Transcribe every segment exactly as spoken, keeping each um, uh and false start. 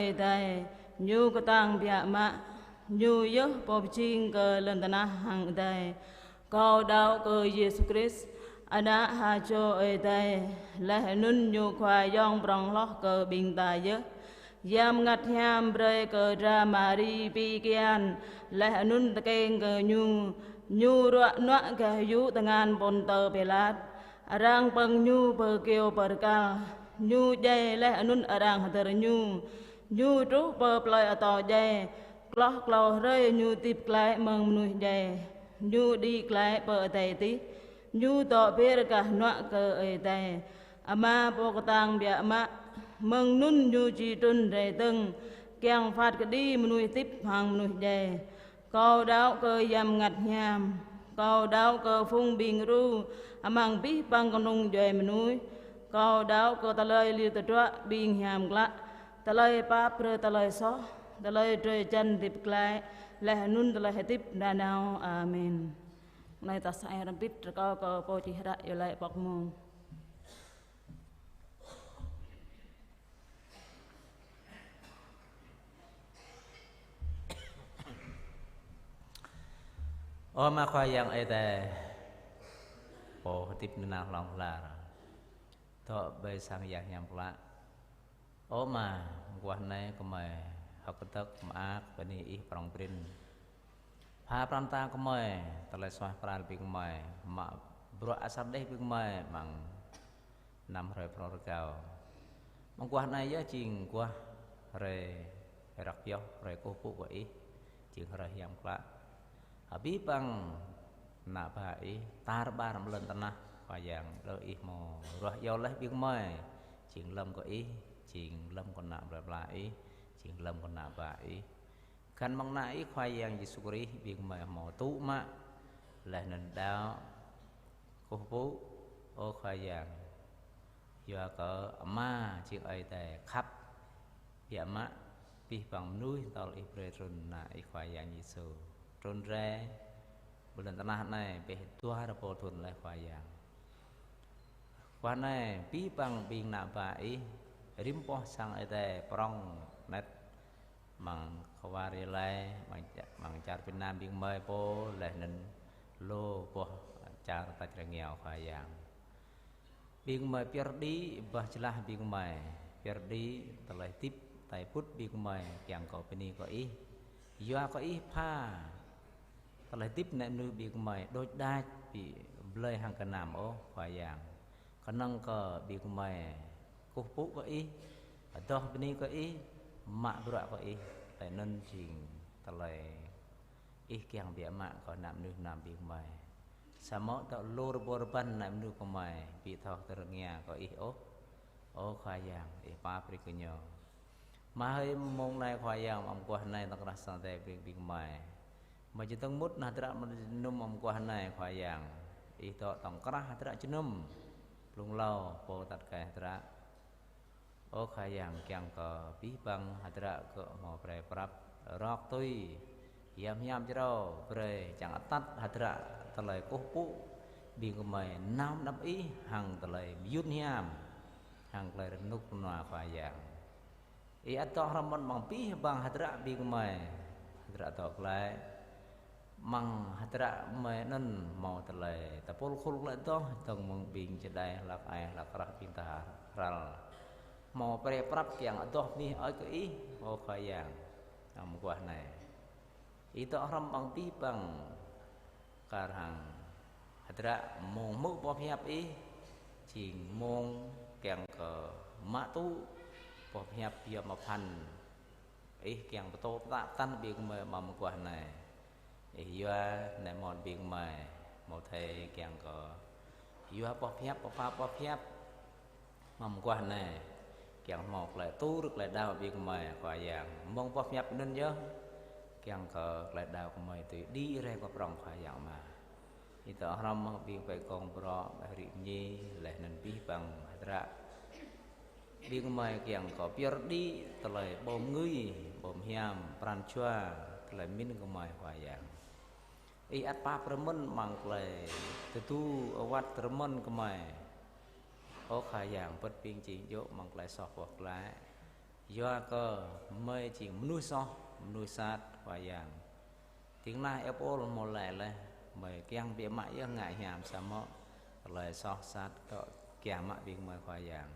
Ơi Adai, Ñu kơtang biă mă, Ñu yơh Pô pơjing kơ lŏn tơnah hăng adai. Kâo đaŏ kơ Yêsu Krist, Ană ha čô Ơi Adai, laih anŭn Ñu Khua Yang prŏng hloh kơ ƀing ta yơh. Yang Bơngăt Hiam brơi kơ dra Mari pi kian, laih anŭn tơkeng kơ Ñu. Ñu ruă nuă gah yŭ tơngan Pôntơ Pilat. Arăng pơ̆ng Ñu pơ kyâo bơrkal. Ñu djai laih anŭn arăng hơdơr Ñu. Ñu truh pơ plơi atâo djai. Hloh klâo hrơi Ñu hơdip glaĭ mơ̆ng mơnuih djai. Ñu đĭ glaĭ pơ adai adih. Ñu dŏ ber gah hnuă kơ Ơi Adai Ama Pô kơtang biă mă. Mơ̆ng anŭn Ñu či trŭn rai dơ̆ng, kiăng phat kơđi mơnuih hơdip hăng mơnuih djai. Kâo đaŏ kơ Yang Bơngăt Hiam. Kâo đaŏ kơ phung ƀing gru amăng abih bang kơnung djuai mơnuih. Kâo đaŏ kơ tơlơi lir tơdruă ƀing hiam klă, tơlơi pap brơi tơlơi soh, tơlơi drơi jăn hơdip glaĭ, laih anŭn tơlơi hơdip nanao. Amen. Anai tơlơi sa ai rơmbit rơkâo kơ pô čih hră iâu laĭ pŏk mông. Ơ Ama Khua Yang Ơi Adai, Pô hơdip nanao hlŏng lar, dŏ ƀơi sang Yang Hiam Klă. Ơ Ama, mơguah anai gơmơi hơ̆k kơdơ̆k mơak bơni Ih prŏng prin. Pha pran ta gơmơi, tơlơi suaih pral ƀing gơmơi, mă bruă asar đeh ƀing gơmơi amăng năm hrơi phrâo rơgao. Mơguah anai yơh jing mơguah hrơi răk pioh, hrơi kơkuh pơpŭ kơ Ih, jing hrơi hiam klă. Abih bang ană bă Ih tar ƀar amăng lŏn tơnah, Khua Yang, đơ Ih hmâo ruah iâu laih ƀing gơmơi, jing lơ̆m kơ Ih, jing lơ̆m kơ ană plơi pla Ih, jing lơ̆m kơ ană bă Ih. Găn mơ̆ng ană Ih Khua Yang Yêsu Krist ƀing gơmơi hmâo tŭ mă, laih anŭn đaŏ kơkuh pơpŭ, ơ Khua Yang. Yua kơ Ama jing Ơi Adai khăp biă mă abih bang mơnuih tơl Ih brơi trŭn ană Ih Khua Yang Yêsu. Trŭn rai ƀơi lŏn tơnah anai ƀơi dua rơbâo thŭn laih Khua Yang. Khua anai, abih bang ƀing ană bă Ih, rĭm boh sang Ơi Adai prŏng anet, amăng Khua Ri Lai, amăng ča-, amăng čar Việt Nam ƀing gơmơi pô, laih anŭn lu boh čar tač rơngiao Khua Yang. Ƀing gơmơi pơyơr đĭ, bah jơlah ƀing gơmơi, pơyơr đĭ, tơlơi hơdip, tơlơi pŭt ƀing gơmơi, kiăng kơ bơni kơ Ih. Yua kơ Ih pha tơlơi hơdip ană mơnuih ƀing gơmơi đôč đač ƀu blơi hăng gơnam ôh Khua Yang. Kơnơ̆ng kơ ƀing gơmơi kơkuh pơpŭ kơ Ih, adoh bơni kơ Ih, mă bruă kơ Ih, tơlơi anŭn jing tơlơi Ih kiăng biă mă kơ ană mơnuih mơnam ƀing gơmơi. Samơ̆ dŏ lu rơbâo rơbăn ană mơnuih gơmơi ƀu thâo tơrơngia kơ Ih ôh. Ơ Khua Yang, Ih pap brơi kơ ñu. Mă hơi mông anai Khua Yang, amăng mơguah anai tŏng krah sang Ơi Adai brơi ƀing gơmơi. Mă jơdơ̆ng mŭt ană hơdră mơnơ̆ng jơnum amăng mơguah anai Khua Yang. Ih dŏ tŏng krah hơdră jơnum. Blung hlâo pô atăt kai hơdră. Ơ Khua Yang, kiăng kơ abih bang hơdră gơ̆ hmâo brơi prăp rơ̆k tui, hiam hiam jrao brơi čang atăt hơdră tơlơi kơkuh pơpŭ ƀing gơmơi nao anăp Ih hăng tơlơi mơyŭn hiam, hăng tơlơi rơnŭk rơnua Khua Yang. Ih ăt dŏ hrŏm mơ̆n amăng abih bang hơdră ƀing gơmơi, hơdră dŏ glaĭ. Amăng hơdră gơmơi anŭn hmâo tơlơi tơpul khul glaĭ adoh, dơ̆ng mơ̆ng ƀing čơđai hlăk ai hlăk rah ƀing ta hrăl. Hmâo brơi prăp kiăng adoh bơni hơơč kơ Ih, ơ Khua Yang, amăng mơguah anai. Ih dŏ hrŏm amăng abih bang kar hăng hơdră mông hmư̆ boh pơhiăp Ih, jing mông kiăng kơ mă tŭ boh pơhiăp biă mă pơphan Ih kiăng pơtô pơtă pơtăn ƀing gơmơi amăng mơguah anai. Ih yua anai mơ̆n ƀing gơmơi, hmâo thâo kiăng kơ yua boh pơhiăp, pơpha boh pơhiăp amăng mơguah anai, kiăng hmâo tơlơi tur tơlơi đaŏ ƀing gơmơi Khua Yang. Mơ̆ng boh pơhiăp anŭn yơh, kiăng kơ tơlơi đaŏ gơmơi tui đĭ rai kơ prŏng Khua Yang Ama. Ih dŏ hrŏm mơ̆ng ƀing ƀơi kông brŏ, ƀơi rĭ mơñi, laih anŭn abih bang hơdră ƀing gơmơi kiăng kơ pơyơr đĭ tơlơi ƀơ̆ng ngui, ƀơ̆ng hiam, pran jua, tơlơi pơmĭn gơmơi Khua Yang. Ih ăt pap brơi mơ̆n amăng tơlơi tơdu awăt brơi mơ̆n gơmơi. Ơ Khua Yang, pơ̆t ƀing jing djơ̆ amăng tơlơi soh boh glaĭ. Yua kơ gơmơi jing mơnuih soh, mơnuih sat Khua Yang. Ding kơna ih pô hmâo laĭ laih, gơmơi kiăng biă mă yơh ngă hiam samơ̆ tơlơi soh sat dŏ kiăng mă ƀing gơmơi Khua Yang.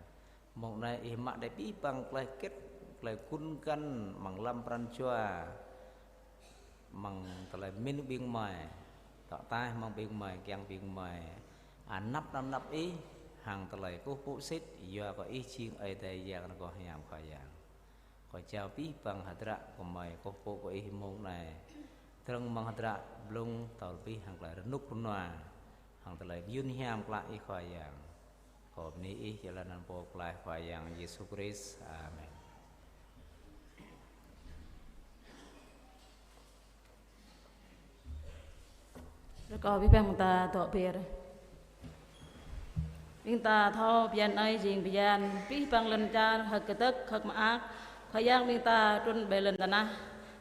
Mông anai ih mă đơi abih bang tơlơi hơget, tơlơi gun găn amăng lăm pran jua, amăng tơlơi pơmĭn ƀing gơmơi, dŏ ataih mơ̆ng ƀing gơmơi, kiăng ƀing gơmơi anăp anăn anăp ih hăng tơlơi kơkuh pơpŭ sĭt, yua kơ ih jing Ơi Adai Yang rơgoh hiam Khua Yang. Kâo jao abih bang hơdră gơmơi kơkuh pơpŭ kơ ih mông anai. Tơdrong amăng hơdră blung tơl abih hăng tơlơi rơnŭk rơnua, hăng tơlơi mơyŭn hiam klă ih Khua Yang. Kâo bơni ih jơlan anăn Pô Pơklaih Khua Yang Yêsu Krist. Amen. Rơkâo abih bang ta dŏ be̱r. Ƀing ta thâo bơyan anai jing bơyan abih bang lŏn čar hơ̆k kơdơ̆k hơ̆k mơak Khua Yang ƀing ta trŭn ƀơi lŏn tơnah.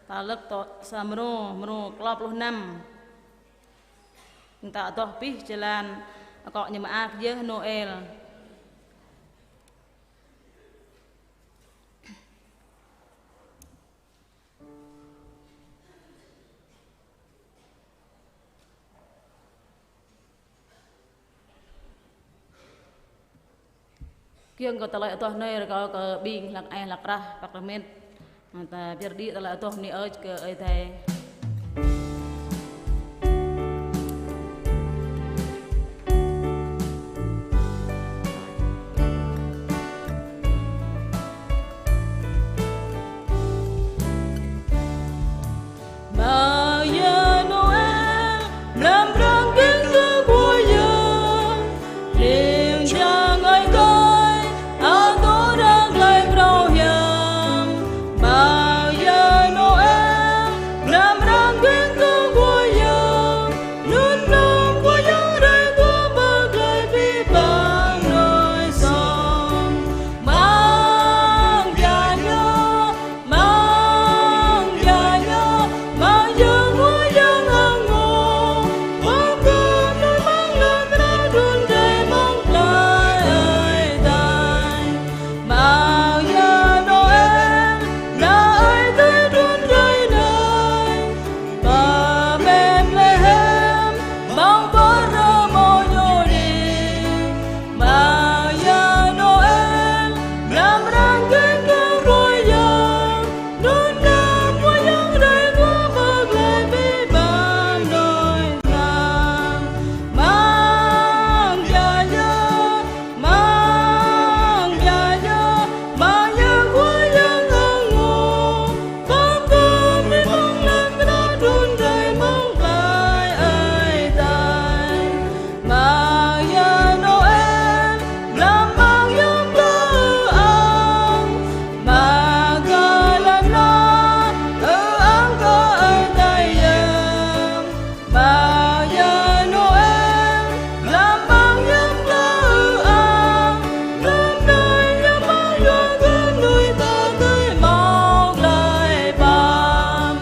Ta lơ̆k tŏ sa mrô, mrô klâo pluh năm. Ƀing ta adoh abih jơlan akŏ ñu mơak yơh Noel. Kiăng kơ tơlơi adoh anai rơkâo kơ ƀing hlăk ai hlăk rah păk rơmet. Ta pơyơr đĭ tơlơi adoh anai ơi kơ Ơi Adai. Mơyang Noel, mlam răng keng kơ Khua Yang, ling jang ơi adai, adôh răng glai phrâo hiam. Mơyang Noel, mlam răng keng kơ Khua Yang, anŭn lăm Khua Yang rai dua pơ glai abih bang mơnuih soh. Amăng biă yơh, amăng biă yơh, amăng yơh Khua Yang hăng ngŏ, pơkŏm mơnuih amăng lŏn tơnah trŭn rai mơ̆ng glai Ơi Adai. Mơyang Noel, ană Ơi Adai trŭn rai anai, pơ Betlehem, amăng pơrơmô ñu đĭ. Mơyang Noel, mlam răng keng kơ Khua Yang, anŭn lăm Khua Yang rai dua pơ glai abih bang mơnuih soh. Amăng biă yơh, amăng biă yơh, amăng yơh Khua Yang hăng ngŏ, pơkŏm mơnuih amăng lŏn tơnah trŭn rai mơ̆ng glai Ơi Adai. Mơyang Noel, mlam amăng yơh pơư ang, Magalana, ư ang kơ Ơi Adai yơh. Mơyang Noel, mlam amăng yơh pơư ang, lơ̆m anai yơh mơ̆ng yua kơ mơnuih ta tơlơi hmâo glai pam.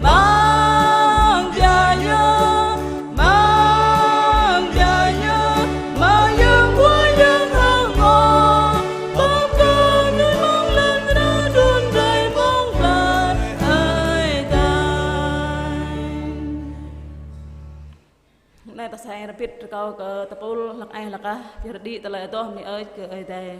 Amăng biă yơh, amăng biă yơh, mơyang Khua Yang hăng ngŏ, pơkŏm mơnuih amăng lŏn tơnah trŭn rai mơ̆ng glai Ơi Adai. Anai ta sai rơbit rơkâo kơ tơpul hlăk ai hlăk ah, pơyơr đĭ tơlơi adoh anai ơi kơ Ơi Adai.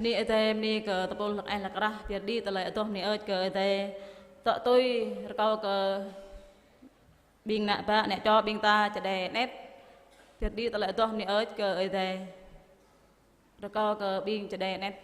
Bơni Ơi Adai, bơni kơ tơpul hlăk ai hlăk rah, pơyơr đĭ tơlơi adoh bơni ơi kơ Ơi Adai. Tŏ tui rơkâo kơ ƀing ană bă, ană čô ƀing ta čơđai anet, pơyơr đĭ tơlơi adoh bơni ơi kơ Ơi Adai. Rơkâo kơ ƀing čơđai anet.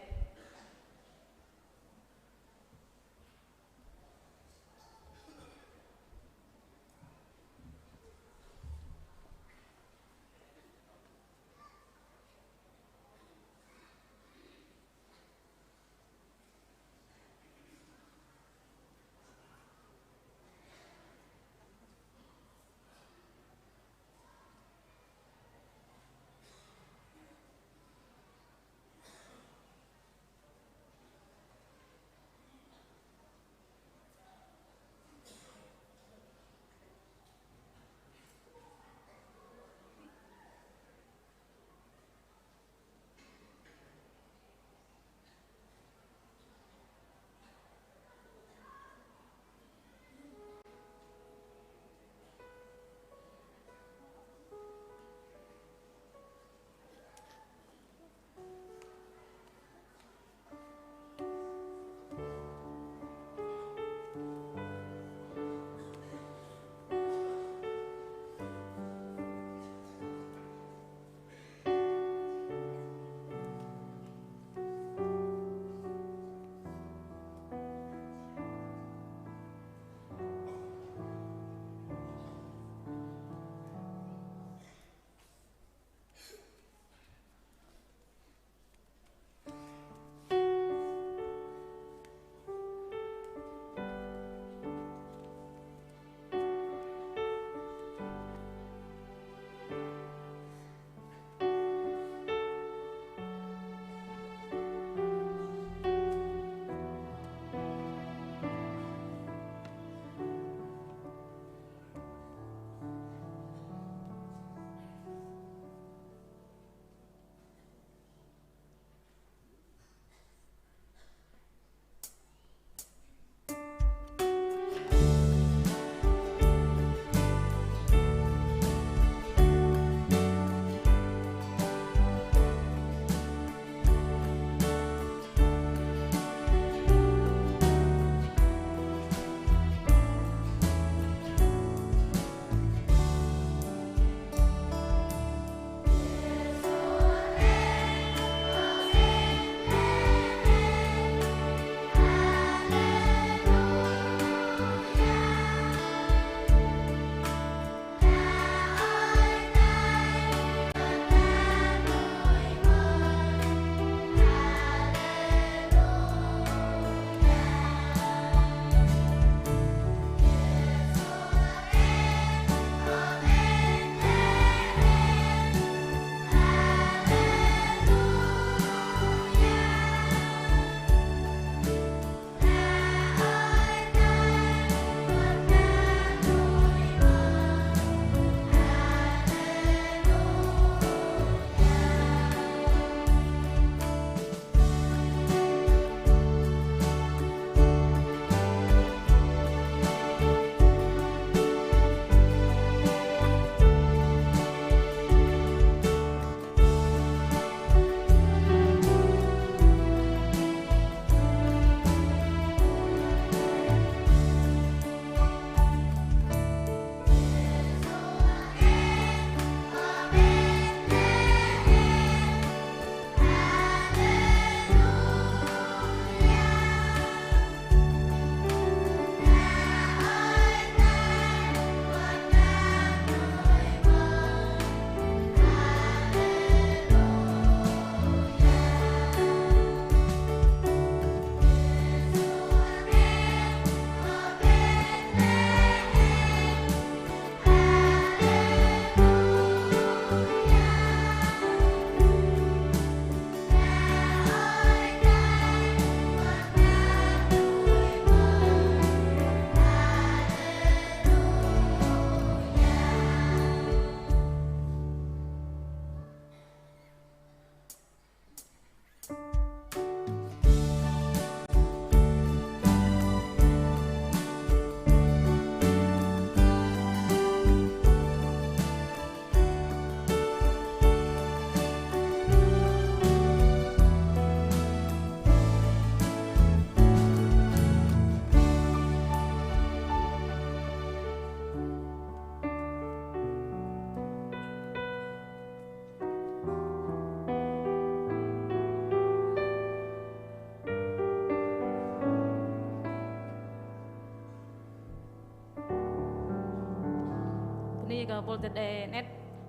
Bơni kơ pôl čơđai anet,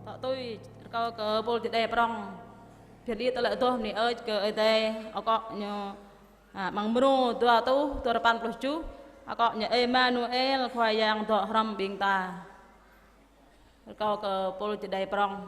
tŏ tui rơkâo kơ pôl čơđai prŏng. Phiăn đĭ tơlơi adoh bơni ơi kơ Ơi Adai, akŏ ñu, a, amăng Mrô dua rơtuh dua rơpăn pluh tơjuh, akŏ ñu Êmanuel, Khua Yang dŏ hrŏm ƀing ta. Rơkâo kơ pôl čơđai prŏng.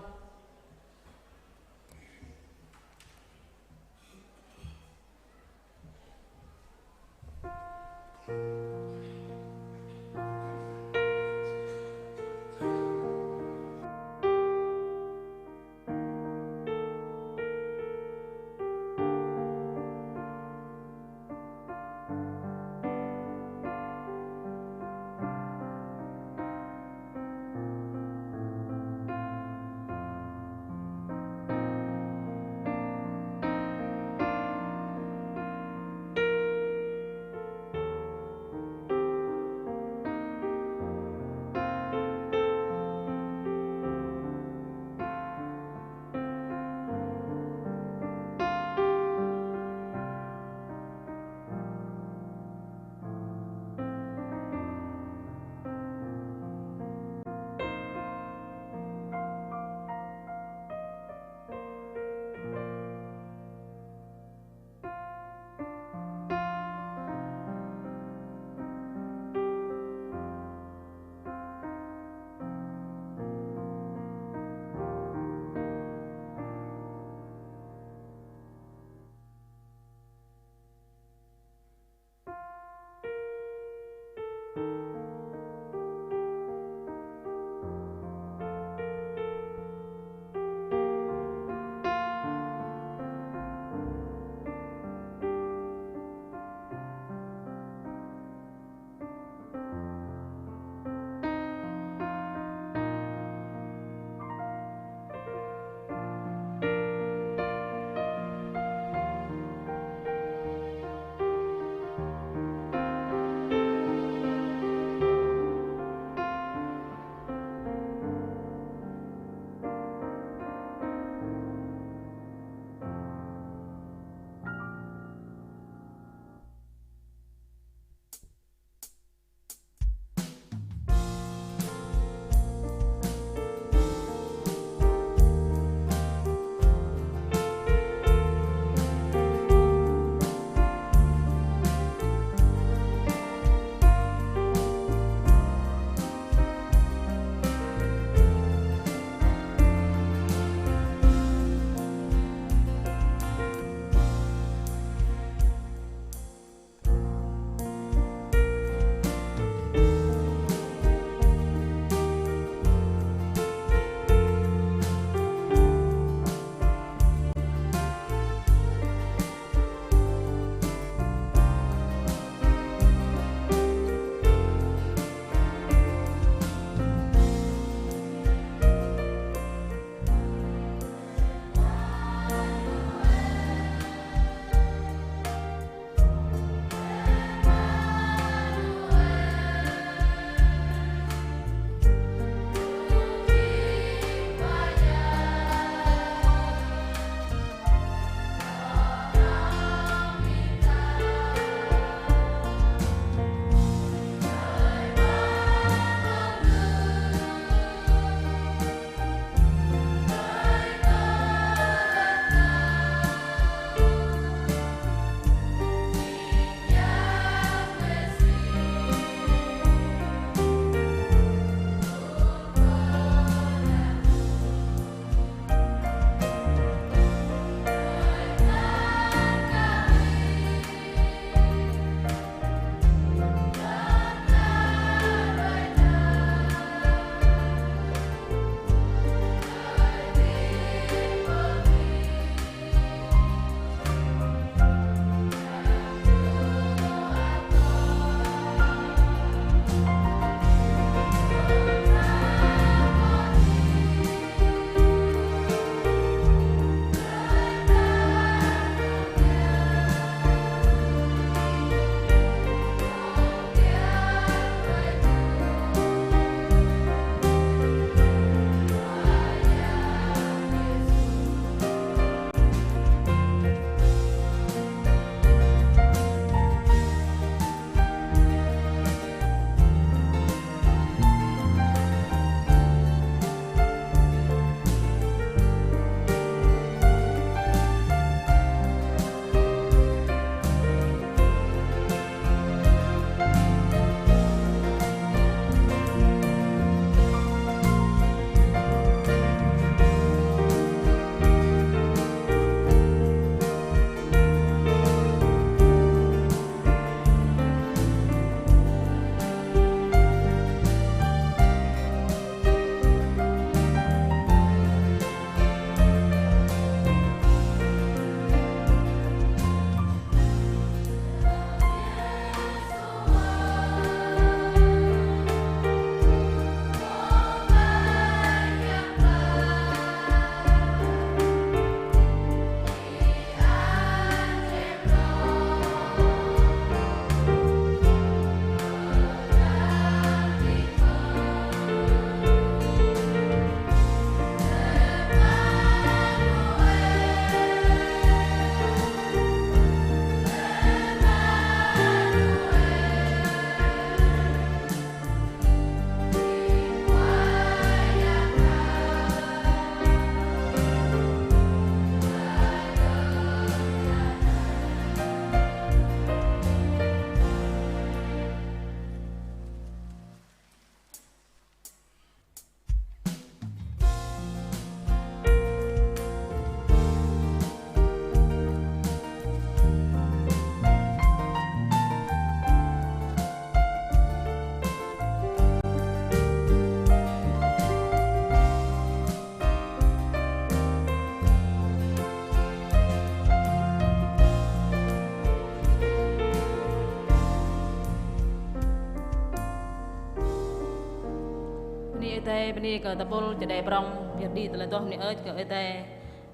Bơni Ơi Adai, bơni kơ tơpul čơđai prong, pioh đĭ tơlơi adoh bơni hơơč kơ Ơi Adai.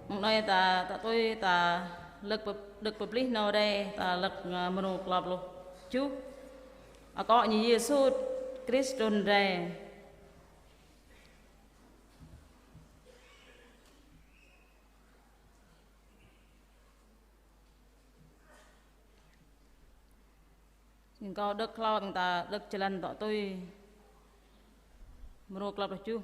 Mơ̆ng anai ta, ta tui ta lơ̆k pơ-, lơ̆k pơplih nao rai, ta lơ̆k, ơ, mrô klâo pluh tơjuh. Akŏ ñu Yêsu Krist trŭn rai. Ñu kâo đŏk hlâo ƀing ta đŏk jơlan tŏ tui. Mrô klâo pluh tơjuh.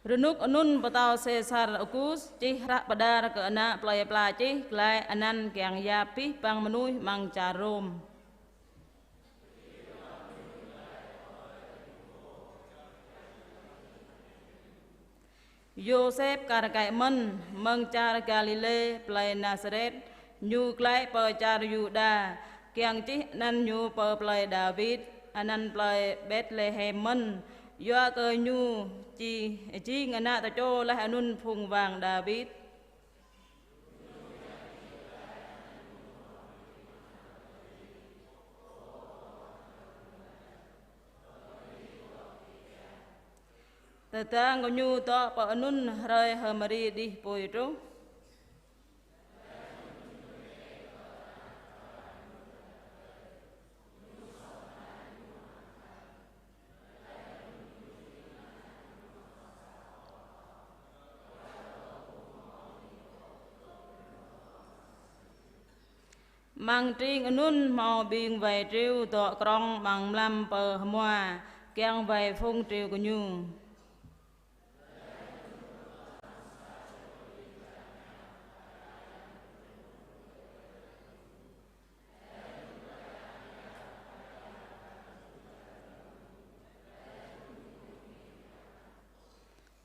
Rơnŭk anŭn pơtao Sêsar Ôgust čih hră pơđar kơ ană plơi pla čih glaĭ anăn kiăng yap abih bang mơnuih amăng čar Rôm. Yôsep kar kaĭ mơ̆n, mơ̆ng čar Galilê, plơi Nasaret, ñu glaĭ pơ čar Yuđa, kiăng čih anăn ñu pơ plơi Dawid, anăn plơi Betlehem mơ̆n, yua kơ ñu či jing ană tơčô laih anŭn phung wang Dawid. Tơdang gơñu dŏ pơ anŭn, hrơi H'Mari đih apui truh. Amăng tring anŭn hmâo ƀing wai triu dŏ krŏng amăng mlam pơ hmua, kiăng wai phung triu gơñu.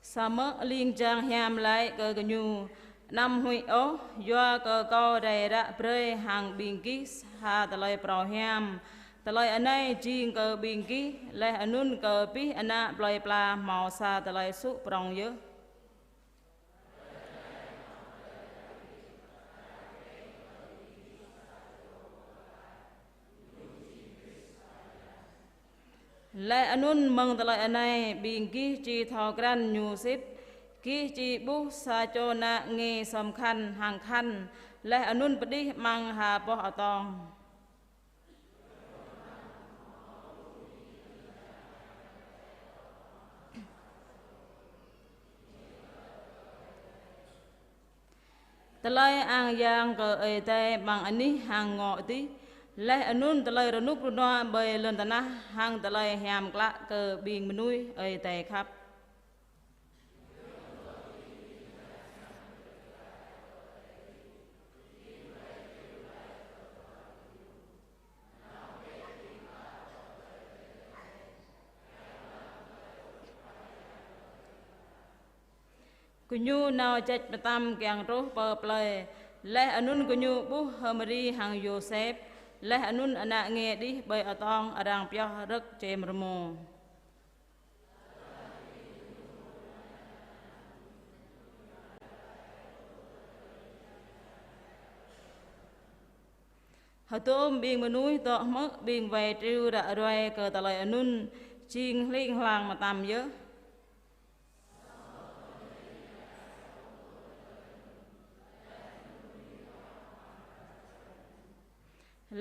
Samơ̆ ling jang hiam laĭ kơ gơñu: Anăm huĭ ôh, yua kơ kâo rai ră brơi hăng ƀing gih sa tơlơi phrâo hiam. Tơlơi anai jing kơ ƀing gih, laih anŭn kơ abih ană plơi pla hmâo sa tơlơi sŭ prŏng yơh. Laih anŭn mơ̆ng tơlơi anai, ƀing gih či thâo krăn ñu sĭt, gih či ƀuh sa čô ană nge sŏm khăn hăng khăn, laih anŭn pơđih amăng ha boh atong. Tơlơi ang yang kơ Ơi Adai amăng anih hăng ngŏ adih, laih anŭn tơlơi rơnŭk rơnua ƀơi lŏn tơnah hăng tơlơi hiam klă kơ ƀing mơnuih Ơi Adai khăp. Gơñu nao jač mơtam kiăng truh pơ plơi, laih anŭn gơñu ƀuh H'Mari hăng Yôsep, laih anŭn ană nge đih ƀơi atong arăng pioh rơ̆k čem rơmô. Hơdôm ƀing mơnuih dŏ hmư̆ ƀing wai triu ră ruai kơ tơlơi anŭn, jing hling hlang mơtam yơh.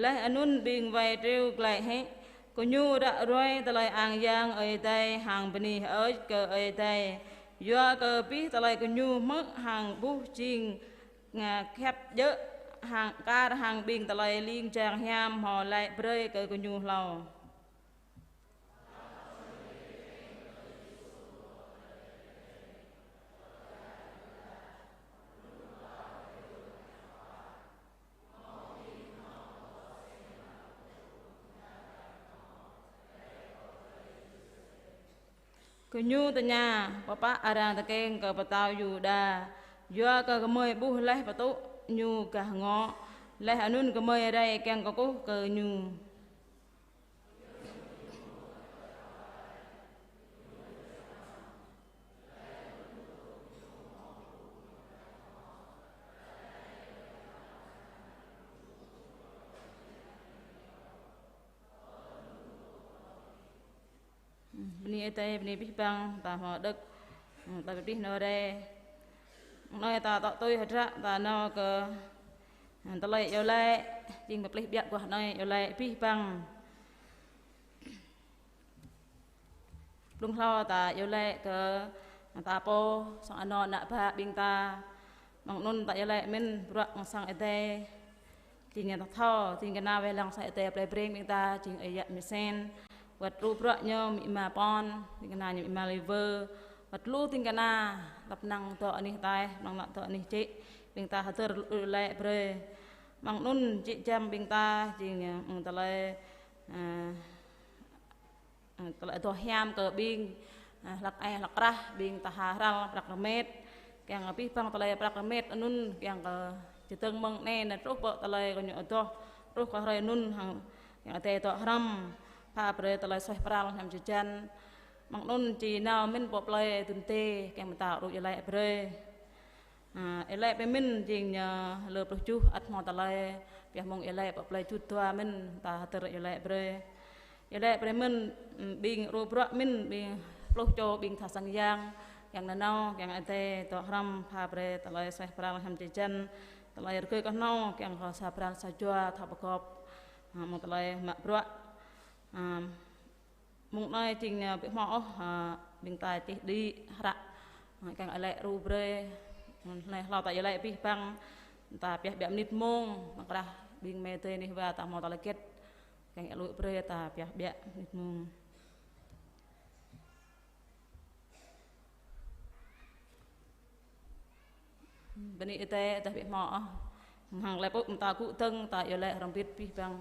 Laih anŭn ƀing wai triu glaĭ hĭ, gơñu ră ruai tơlơi ang yang Ơi Adai hăng bơni hơơč kơ Ơi Adai, yua kơ abih tơlơi gơñu hmư̆ hăng ƀuh jing, a, khăp djơ̆ hăng kar hăng ƀing tơlơi ling jang hiam hmâo laĭ brơi kơ gơñu hlâo. Gơñu tơña: Pơpă arăng tơkeng kơ pơtao Yuđa? Yua kơ gơmơi ƀuh laih pơtŭ ñu gah ngŏ, laih anŭn gơmơi rai kiăng kơkuh kơ ñu. Bơni Ơi Adai, bơni abih bang ta hmâo đŏk, ta pơplih nao rai. Anai ta tŏ tui hơdră ta nao kơ tơlơi iâu laĭ, jing pơplih biă guah anai iâu laĭ abih bang. Blung hlâo ta iâu laĭ kơ ta pô, sŏng anŏ ană bă ƀing ta. Mơ̆ng anŭn ta iâu laĭ mơ̆n bruă mơ̆ng sang Ơi Adai. Jing ñu ta thâo, jing kơ nao wai lăng sang Ơi Adai plei Breng ƀing ta, jing ơi yă Misen. Wơ̆t lu bruă ñu amĭ ama Pon, jing kơ nao ñu amĭ ama Liver. Wơ̆t lu jing kơ nao, tơpă năng dŏ anih ataih, năng nao dŏ anih čư̆. Ƀing ta hơdơr iâu laĭ brơi. Mơ̆ng anŭn jĕ jăm ƀing ta, jing ñu, mơ̆ng tơlơi, ơ, Ơ, tơlơi adoh hiam kơ ƀing, ơ, hlăk ai hlăk krah, ƀing tha hral prăk rơmet. Kiăng abih bang tơlơi prăk rơmet anŭn, kiăng kơ čơdơ̆ng mơ̆ng anai nao truh pơ tơlơi kơ ñu adoh, truh kơ hrơi anŭn hăng, kiăng Ơi Adai dŏ hrŏm, pha brơi tơlơi suaih pral hiam jơjăn. Mơ̆ng anŭn či nao mơ̆n pơ plei Dun Tê, kiăng mơta rŭ iâu laĭ brơi. Ơ, iâu laĭ brơi mơ̆n jing ñu lơ pluh tơjuh ăt hmâo tơlơi, pioh mơ̆ng iâu laĭ pơ plei Jut dua mơ̆n, ta hơdơr iâu laĭ brơi. Iâu laĭ brơi mơ̆n, ƀing rơbâo bruă mơ̆n, ƀing pluh čô ƀing tha sang yang, kiăng nanao, kiăng Ơi Adai dŏ hrŏm, pha brơi tơlơi suaih pral hiam jơjăn, tơlơi rơgơi kơhnâo, kiăng kơ sa pran sa jua, thâo pơgop, ơ, mơ̆ng tơlơi mă bruă. Ơ, Mơ̆ng anai jing, ơ, ƀu hmâo ôh, ơ, ƀing ta čih đĭ hră, ơ, kiăng iâu laĭ rơbâo brơi. Anai hlâo ta iâu laĭ abih bang, ta pioh ƀiă mơnit mông, mơ̆ng krah ƀing mơi adơi anih wa ta hmâo tơlơi hơget, kiăng iâu laĭ brơi ta pioh ƀiă mơnit mông. Bơni Ơi Adai, tơdah ƀu hmâo ôh, hăng lĕ pŭk mơta gŭ dơ̆ng, ta iâu laĭ hrŏm hơbĭt abih bang.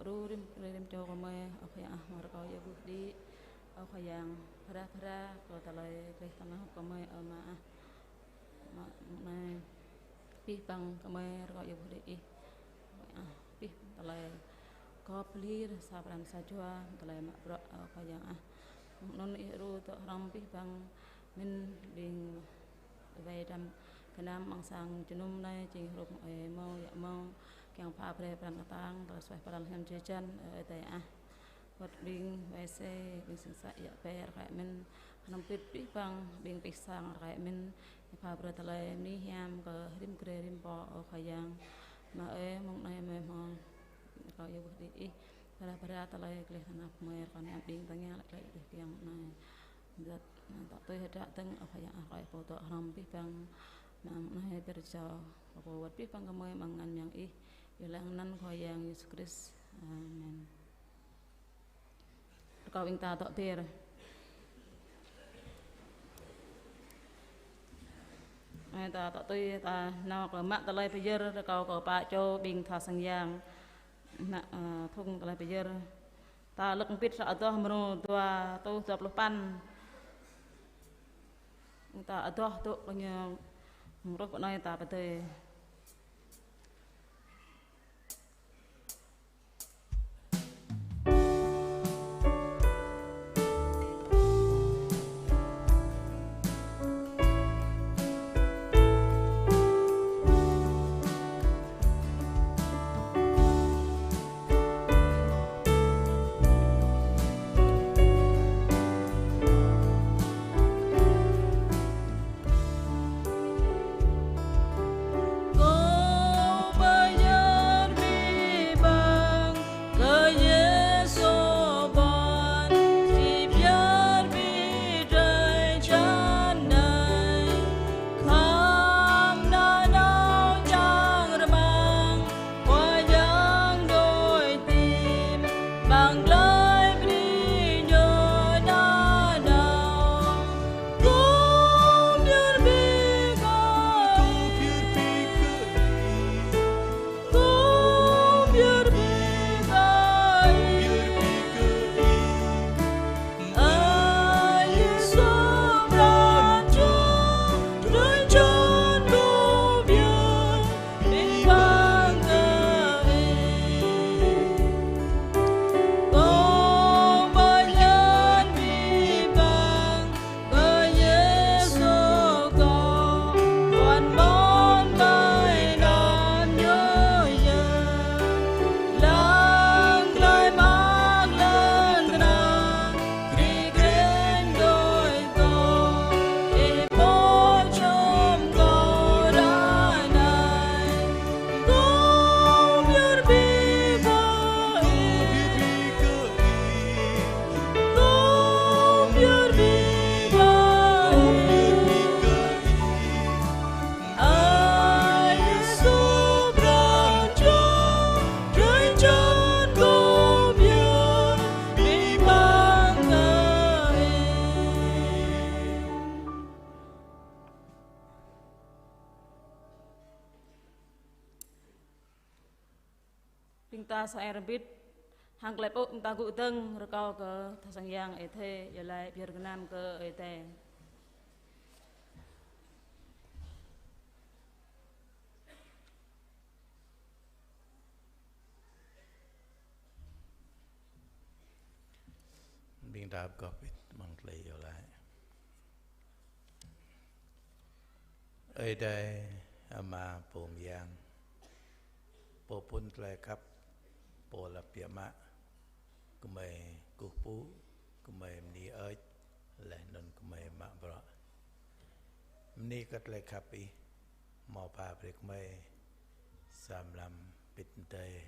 Lu rĭm, rĭm čô gơmơi, ơ Khua Yang ah, mơ̆ng rơkâo yơh ƀuh đĭ, ơ Khua Yang, phara phara kơ tơlơi gleh tơnap gơmơi, ơ Ama ah. Mơ̆ng anai, pih păng gơmơi rơkâo yơh ƀuh đĭ Ih. Ơ Khua Yang ah, pih tơlơi gŏp lir sa pran sa jua, tơlơi mă bruă, ơ Khua Yang ah. Mơ̆ng anŭn Ih djru dŏ hrŏm pih păng mĭn ƀing wai dram gơnam amăng sang jơnum anai, jing hrup ơi mâo, yă mâo, kiăng pha brơi pran kơtang, tơlơi suaih pral hiam jơjan, ơ Ơi Adai ah. Wơ̆t ƀing wai se, ƀing sing sa yă pơ rơkơi mĭn, hrŏm pit pih păng ƀing pih sang rơkơi mĭn, pha brơi tơlơi bơni hiam kơ rĭm grê rĭm pô, ơ Khua Yang. Ama ơi, mơ̆ng anai mơi hmâo rơkâo yơh ƀuh đĭ Ih, phara phara tơlơi gleh tơnap gơmơi, rơkâo anăm ƀing tơngia lăi glăi Ih kiăng mơ̆ng anai. Dăt, tŏ tui hơdră dơ̆ng, ơ Khua Yang ah, rơkâo Ih pô dŏ hrŏm pih păng, mơ̆ng anai pơrơjâo kơ pô wơ̆t pih păng gơmơi amăng anăn mơyang Ih, yua lăng anăn Khua Yang Yêsu Krist. Amen. Rơkâo ƀing ta dŏ ber. Anai ta dŏ tui ta nao kơ mă tơlơi pơyơr, rơkâo kơ pă čô ƀing tha sang yang mă, ơ, thŭng tơlơi pơyơr. Ta lơ̆k pit sa adoh mrô dua rơtuh dua pluh păn. Ta adoh tŭ kơ ñu mrô pơ anai ta pơdơi. Kâo pơyơr abih bang kơ Yêsu ƀôn, či pơyơr abih drơi jăn anai. Khŏm nanao čang rơmang, Khua Yang đuaĭ tim, amăng tơlơi bơni Ñu nanao. Kâo pơyơr abih kơ Ih. Kâo pơyơr abih kơ Ih. Ơ Yêsu pran jua, drơi jăn kâo pơyơr abih bang kơ Ih. Kâo pơyơr abih bang kơ Yêsu kâo, ƀuăn ƀôn ƀơi anăn Ñu yơh. Lăng tơlơi mơak lăng tơnap, kri kren đuaĭ kâo, Ih pô čum kâo ră anai. Kâo pơyơr abih kơ Ih. Kâo pơyơr abih kơ Ih. Ơ Yêsu pran jua, drơi jăn kâo pơyơr abih bang kơ Ih. Ƀing ta sa ai rơbit, hăng tơlơi pơpŭ ƀing ta gŭ dơ̆ng, rơkâo kơ tha sang yang Ơi Adai, iâu laĭ pơyơr gơnam kơ Ơi Adai. Ƀing ta pơgop ƀĭt amăng tơlơi iâu laĭ. Ơi Adai, Ama pô mơyang, pô phŭn tơlơi khăp, pô lăp biă mă, gơmơi kơkuh pơpŭ, gơmơi bơni hơơč, laih anŭn gơmơi mă bruă. Bơni kơ tơlơi khăp Ih, hmâo pha brơi gơmơi sa mlam pĭt mơdơi.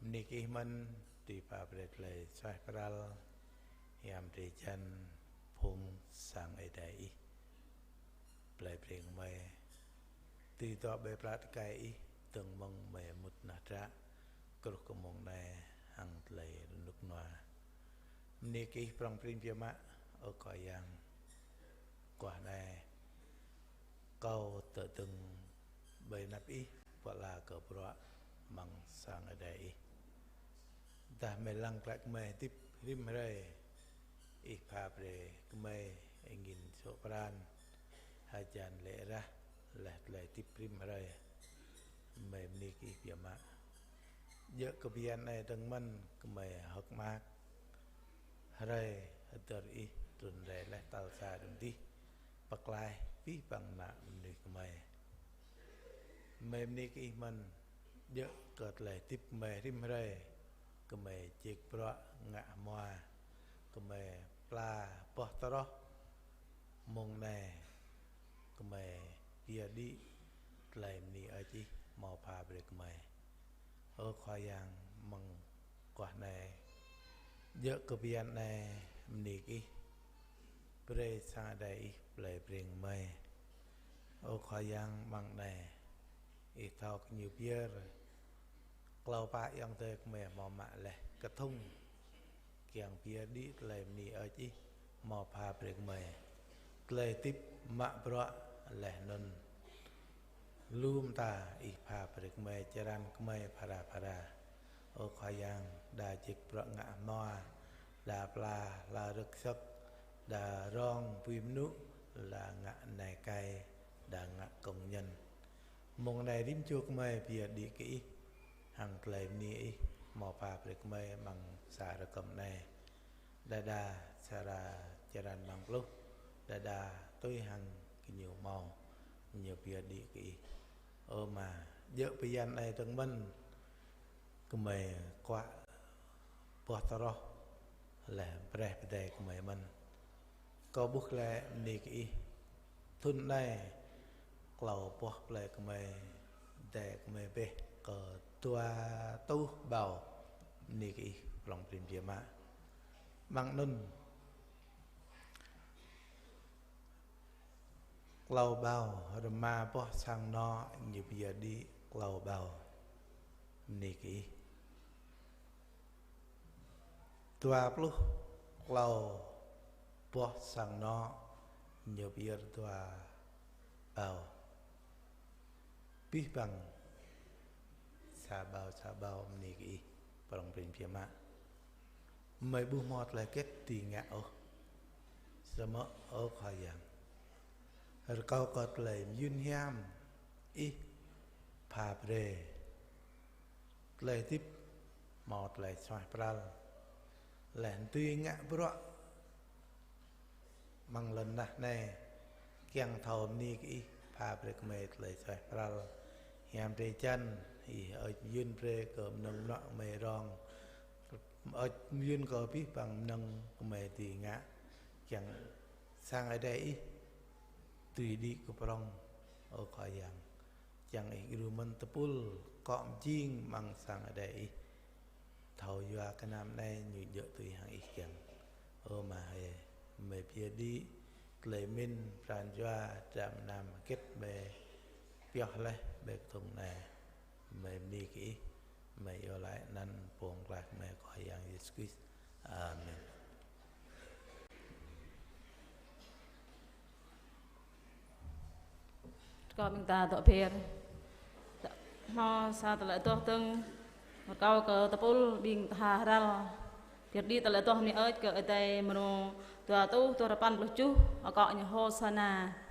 Bơni kơ Ih mơ̆n, dưi pha brơi tơlơi suaih pral, hiam drơi jăn phung sang Ơi Adai Ih. Plơi Breng gơmơi, dưi dŏ ƀơi plă tơkai Ih, dơ̆ng mơ̆ng gơmơi mŭt nah dră, truh kơ mông anai hăng tơlơi rơnŭk rơnua. Bơni kơ Ih prŏng prin biă mă, ơ Khua Yang. Guah anai, kâo tơdơ̆ng ƀơi anăp Ih, pơala kơ bruă amăng sang Ơi Adai Ih. Tơdah gơmơi lăng glaĭ gơmơi hơdip rĭm hrơi, Ih pha brơi gơmơi angin sŏk pran, hơjan lê̆ rah, laih tơlơi hơdip rĭm hrơi. Gơmơi bơni kơ Ih biă mă. Djơ̆ kơ bơyan anai dơ̆ng mơ̆n gơmơi hơ̆k mơak hrơi hơdơr Ih trŭn rai laih tal sa đưm dih, pơklaih abih bang ană mơnuih gơmơi. Gơmơi bơni kơ Ih mơ̆n, djơ̆ kơ tơlơi hơdip gơmơi rĭm hrơi, gơmơi jĕk bruă ngă hmua, gơmơi pla boh tơroh. Mông anai gơmơi pơyơr đĭ tơlơi bơni hơơč Ih hmâo pha brơi gơmơi. Ơ Khua Yang, mơguah anai, djơ̆ kơ bơyan anai bơni kơ Ih, brơi sang Ơi Adai Ih plei Breng gơmơi. Ơ Khua Yang, mơ̆ng anai Ih thâo kơ ñu pơyơr klâo pă ayŏng adơi gơmơi hmâo mă laih kơthŭng, kiăng pơyơr đĭ tơlơi bơni hơơč Ih hmâo pha brơi gơmơi. Tơlơi hơdip mă bruă laih anŭn lu mơta Ih pha brơi gơmơi, čơrăn gơmơi phara phara. Ơ Khua Yang, đa jĕk bruă ngă hmua, đa pla hla rơ̆k sơ̆k, đa rong bui mơnŭ, đa ngă nai kai, đa ngă công nhân. Mông anai rĭm čô gơmơi pơyơr đĭ kơ Ih, hăng tơlơi bơni Ih hmâo pha brơi gơmơi amăng sa rơkơm anai. Đơđa sa črăn amăng pluh, đơđa tui hăng gơñu hmâo, gơñu pơyơr đĭ kơ Ih. Ơ Ama, djơ̆ bơyan anai dơ̆ng mơ̆n, gơmơi kuă boh tơroh laih brơi pơdai gơmơi mơ̆n. Kâo ƀuh glaĭ bơni kơ Ih, thŭn anai klâo boh plơi gơmơi, dai gơmơi bĕ kơ dua rơtuh ƀâo. Bơni kơ Ih, prŏng prin biă mă. Mơ̆ng anŭn klâo ƀâo, rơma boh sang anŏ ñu pơyơr đĭ klâo ƀâo. Bơni kơ Ih. Dua pluh klâo boh sang anŏ ñu pơyơr dua ƀâo. Abih bang sa ƀâo, sa ƀâo, bơni kơ Ih, prŏng prin biă mă. Gơmơi ƀu hmâo tơlơi hơget dưi ngă ôh. Samơ̆ ơ Khua Yang, rơkâo kơ tơlơi mơyŭn hiam Ih pha brơi tơlơi hơdip hmâo tơlơi suaih pral, laih dưi ngă bruă amăng lŏn tơnah anai, kiăng thâo bơni kơ Ih pha brơi gơmơi tơlơi suaih pral. Hiam drơi jăn, Ih hơơč mơyŭn brơi kơ mơnơ̆ng mơnuă gơmơi rong, hơơč mơyŭn kơ abih bang mơnơ̆ng gơmơi dưi ngă, kiăng sang Ơi Adai Ih dưi đĭ kơ prŏng, ơ Khua Yang. Kiăng Ih gru mơ̆n tơpul akŏ mơjing amăng sang Ơi Adai Ih. Thâo yua kơ anăm anai ñu djơ̆ tui hăng Ih kiăng. Ơ Ama hơi, gơmơi pơyơr đĭ tơlơi pơmĭn pran jua, dram gơnam hơget gơmơi pioh laih ƀơi kơthŭng anai. Gơmơi bơni kơ Ih, gơmơi iâu laĭ anăn Pô Pơklaih gơmơi Khua Yang Yêsu Krist. Amen. Rơkâo ƀing ta dŏ pơyơr. Hmâo sa tơlơi adoh dơ̆ng, rơkâo kơ tơpul ƀing tha hral pơyơr đĭ tơlơi adoh bơni hơơč kơ Ơi Adai mrô dua rơtuh dua rơpăn pluh tơjuh, akŏ ñu Hôsana.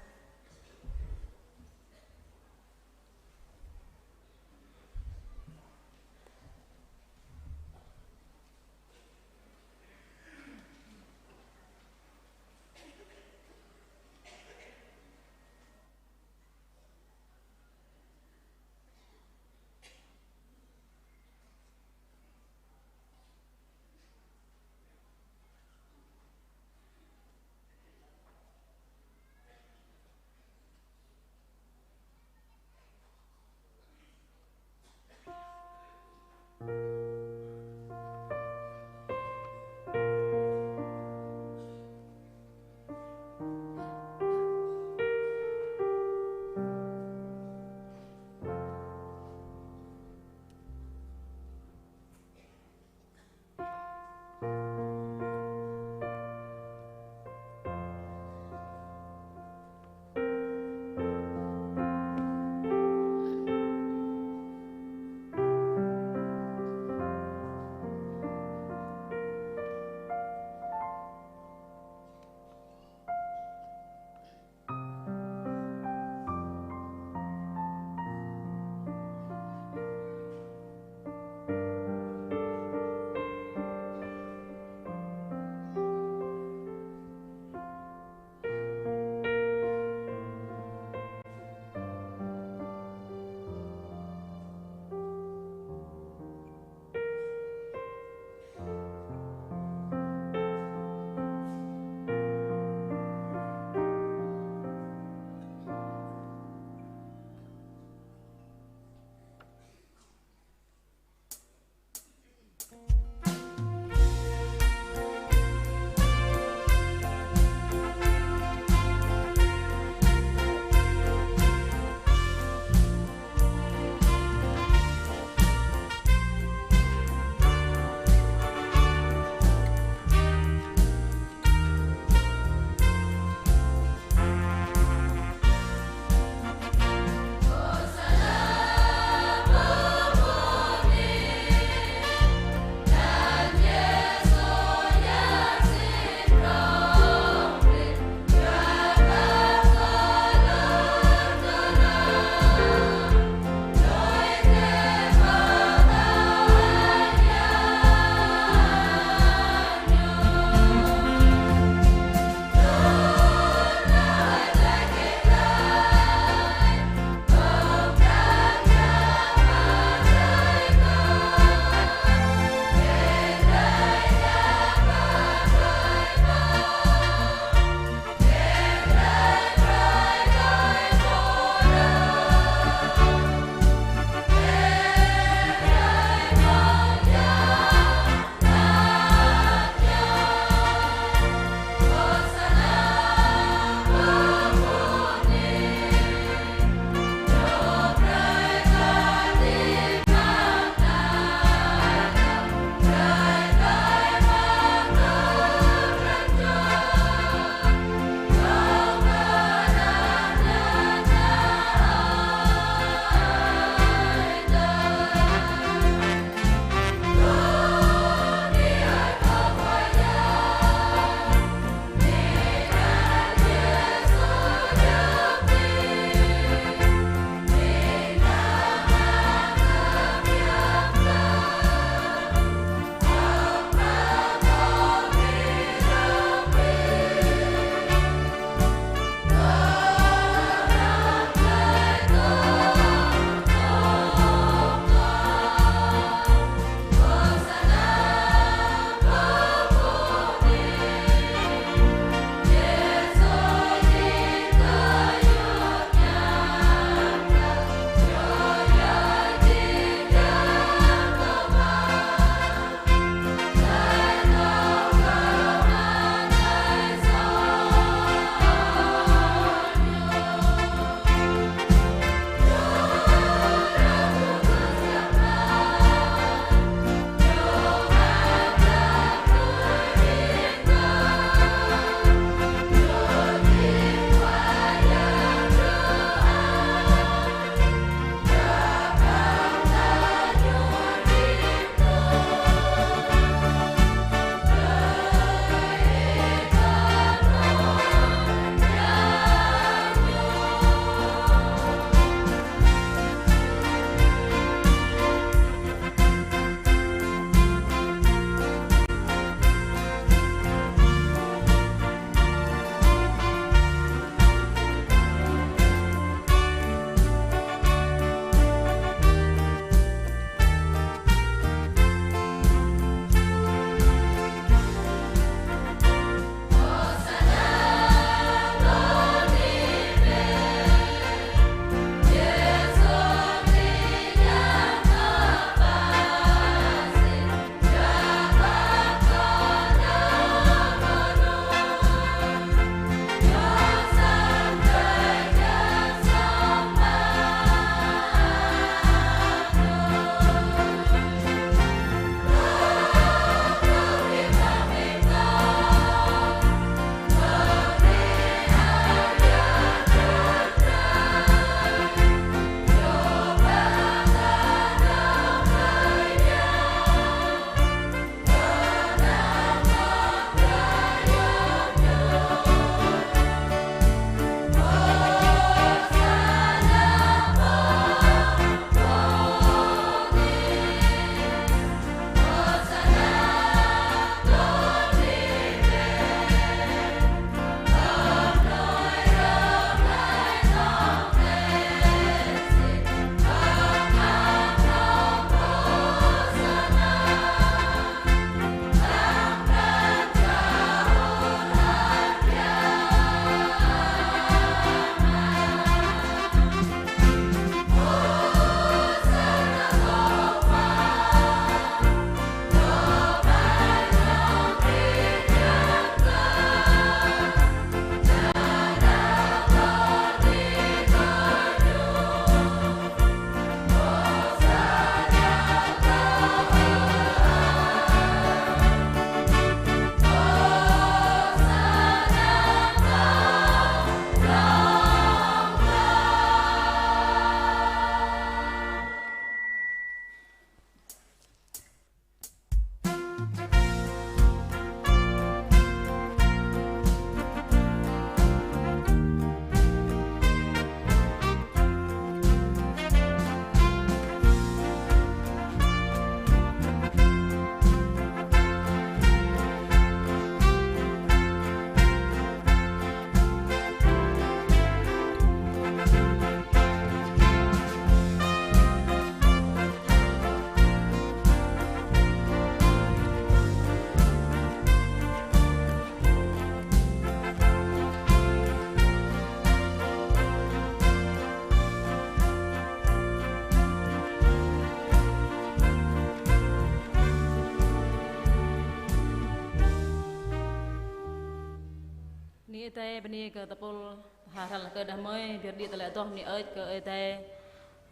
Bơni Ơi Adai, bơni kơ tơpul hơdrol kơ đah kơmơi, ƀiă đĭ tơlơi adoh bơni hơơč kơ Ơi Adai.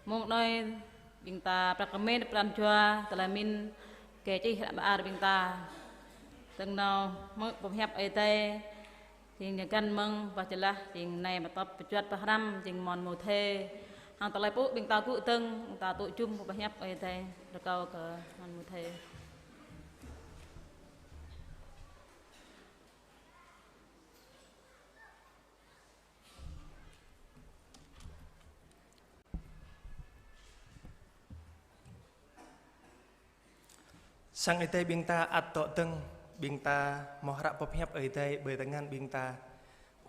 Mông anai ƀing ta prăk kơmĭn pran jua tơlơi mĭn kơ čih hră mơar ƀing ta. Tơ̆ng nao mơ̆ng boh pơhiăp Ơi Adai, jing ñu găn mơ̆ng boh čơlah, jing anai mơ̆ tŏp pơjuăt pơhrăm, jing mơ̆ng Môthê. Hăng tơlơi pŭ ƀing ta gŭ dơ̆ng, ƀing ta tŭ jum boh pơhiăp Ơi Adai, rơkâo kơ mơ̆ng Môthê. Sang Ơi Adai ƀing ta ăt dŏ dơ̆ng, ƀing ta hmâo hră boh pơhiăp Ơi Adai ƀơi tơngan ƀing ta.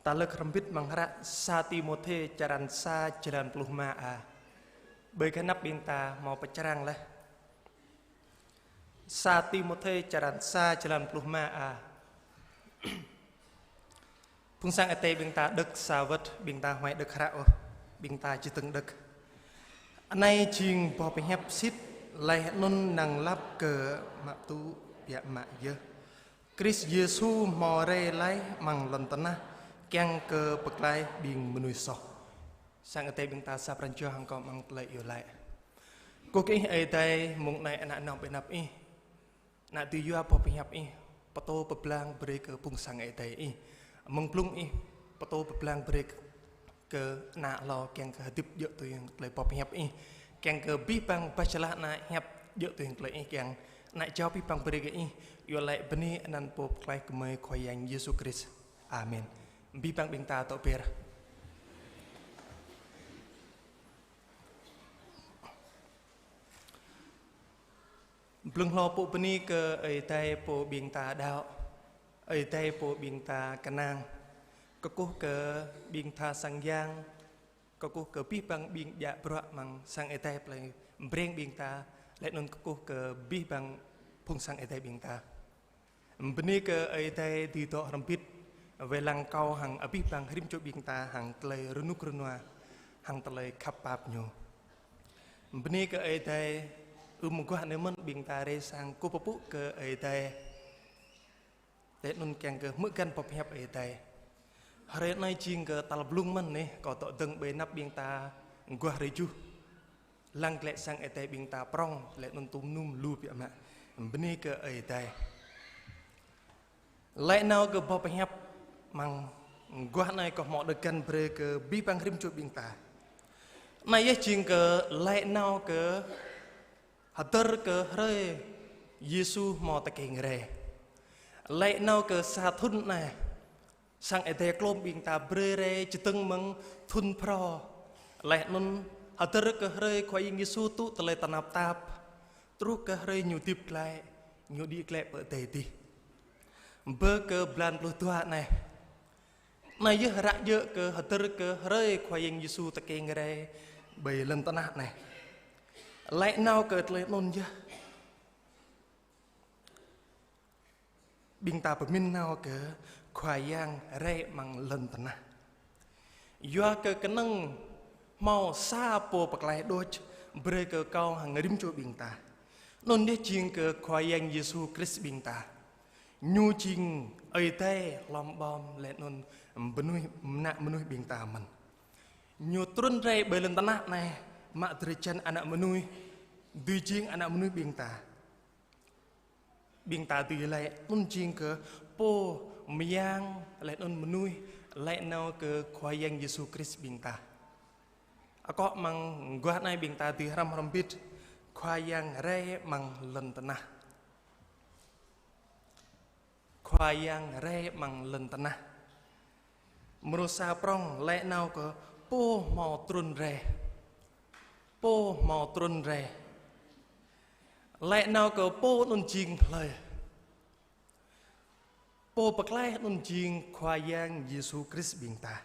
Ta lơ̆k hrŏm hơbĭt amăng hră sa Timôthê črăn sa jơlan pluh rơma a. Ƀơi gah anăp ƀing ta hmâo pơčrang laih. Sa Timôthê črăn sa jơlan pluh rơma a. Phung sang Ơi Adai ƀing ta đŏk sa wơ̆t, ƀing ta huai đŏk hră ôh, ƀing ta či tơ̆ng đŏk. Anai jing boh pơhiăp sĭt, laih anŭn năng lăp kơ mă tŭ biă mă yơh. Krist Yêsu hmâo rai laih amăng lŏn tơnah, kiăng kơ pơklaih ƀing mơnuih soh. Sang Ơi Adai ƀing ta sa pran jua hăng kâo amăng tơlơi iâu laĭ. Kơkuh kơ Ih Ơi Adai, mông anai ană nong ƀơi anăp Ih. Ană dưi yua boh pơhiăp Ih, pơtô pơblang brơi kơ phung sang Ơi Adai Ih. Mơ̆ng blung Ih, pơtô pơblang brơi kơ ană hlâo kiăng kơ hơdip djơ̆ tui hăng tơlơi boh pơhiăp Ih. Kiăng kơ abih bang boh čơlah ană hiăp djơ̆ tui hăng tơlơi Ih kiăng. Ană jao abih bang brơi kơ Ih, iâu laĭ bơni anăn Pô Pơklaih gơmơi Khua Yang Yêsu Krist. Amen. Abih bang ƀing ta tŏ ber. Blung hlâo pŭ bơni kơ Ơi Adai Pô ƀing ta đaŏ, Ơi Adai Pô ƀing ta kơnang. Kơkuh kơ ƀing tha sang yang, kơkuh kơ abih bang ƀing djă bruă amăng sang Ơi Adai plei Breng ƀing ta, laih anŭn kơkuh kơ abih bang phung sang Ơi Adai ƀing ta. Bơni kơ Ơi Adai dưi dŏ hrŏm hơbĭt, wai lăng kâo hăng abih bang rĭm čô ƀing ta hăng tơlơi rơnŭk rơnua, hăng tơlơi khăp pap Ñu. Bơni kơ Ơi Adai, ưm mơguah anai mơ̆n ƀing ta rai sang kơkuh pơpŭ kơ Ơi Adai. Laih anŭn kiăng kơ hmư̆ găn boh pơhiăp Ơi Adai. Hrơi anai jing kơ tal blung mơ̆n anai, kâo dŏ dơ̆ng ƀơi anăp ƀing ta mơguah hrơi juh. Lăng glaĭ sang Ơi Adai ƀing ta prŏng, laih anŭn tŭm nŭm lu biă mă. Bơni kơ Ơi Adai. Laĭ nao kơ boh pơhiăp amăng mơguah anai kâo hmâo đŏk găn brơi kơ abih bang rĭm čô ƀing ta. Anai yơh jing kơ laĭ nao kơ hơdơr kơ hrơi Yêsu hmâo tơkeng rai. Laĭ nao kơ sa thŭn anai, sang Ơi Adai klôm ƀing ta brơi rai čơdơ̆ng mơ̆ng thŭn phrâo. Laih anŭn hơdơr kơ hrơi Khua Yang Yêsu tŭ tơlơi tơnap tap. Truh kơ hrơi Ñu hơdip glaĭ, Ñu đĭ glaĭ pơ adai adih. Bơ kơ blan pluh dua anai. Anai yơh ră djơ̆ kơ hơdơr kơ hrơi Khua Yang Yêsu tơkeng rai ƀơi lŏn tơnah anai. Laĭ nao kơ tơlơi anŭn yơh. Ƀing ta pơmĭn nao kơ Khua Yang rai amăng lŏn tơnah. Yua kơ kơnơ̆ng hmâo sa Pô Pơklaih đôč brơi kơ kâo hăng rĭm čô ƀing ta. Anŭn yơh jing kơ Khua Yang Yêsu Krist ƀing ta. Ñu jing Ơi Adai hlom ƀom laih anŭn mơnuih, ană mơnuih ƀing ta mơ̆n. Ñu trŭn rai ƀơi lŏn tơnah anai, mă drơi jăn ană mơnuih, dưi jing ană mơnuih ƀing ta. Ƀing ta dưi laĭ anŭn jing kơ pô mơyang laih anŭn mơnuih laĭ nao kơ Khua Yang Yêsu Krist ƀing ta. Akŏ amăng mơguah anai ƀing ta dưi hrăm hrŏm hơbĭt Khua Yang rai amăng lŏn tơnah. Khua Yang rai amăng lŏn tơnah. Mrô sa prŏng laĭ nao kơ pô hmâo trŭn rai. Pô hmâo trŭn rai. Laĭ nao kơ pô anŭn jing hlơi. Pô Pơklaih anŭn jing Khua Yang Yêsu Krist ƀing ta.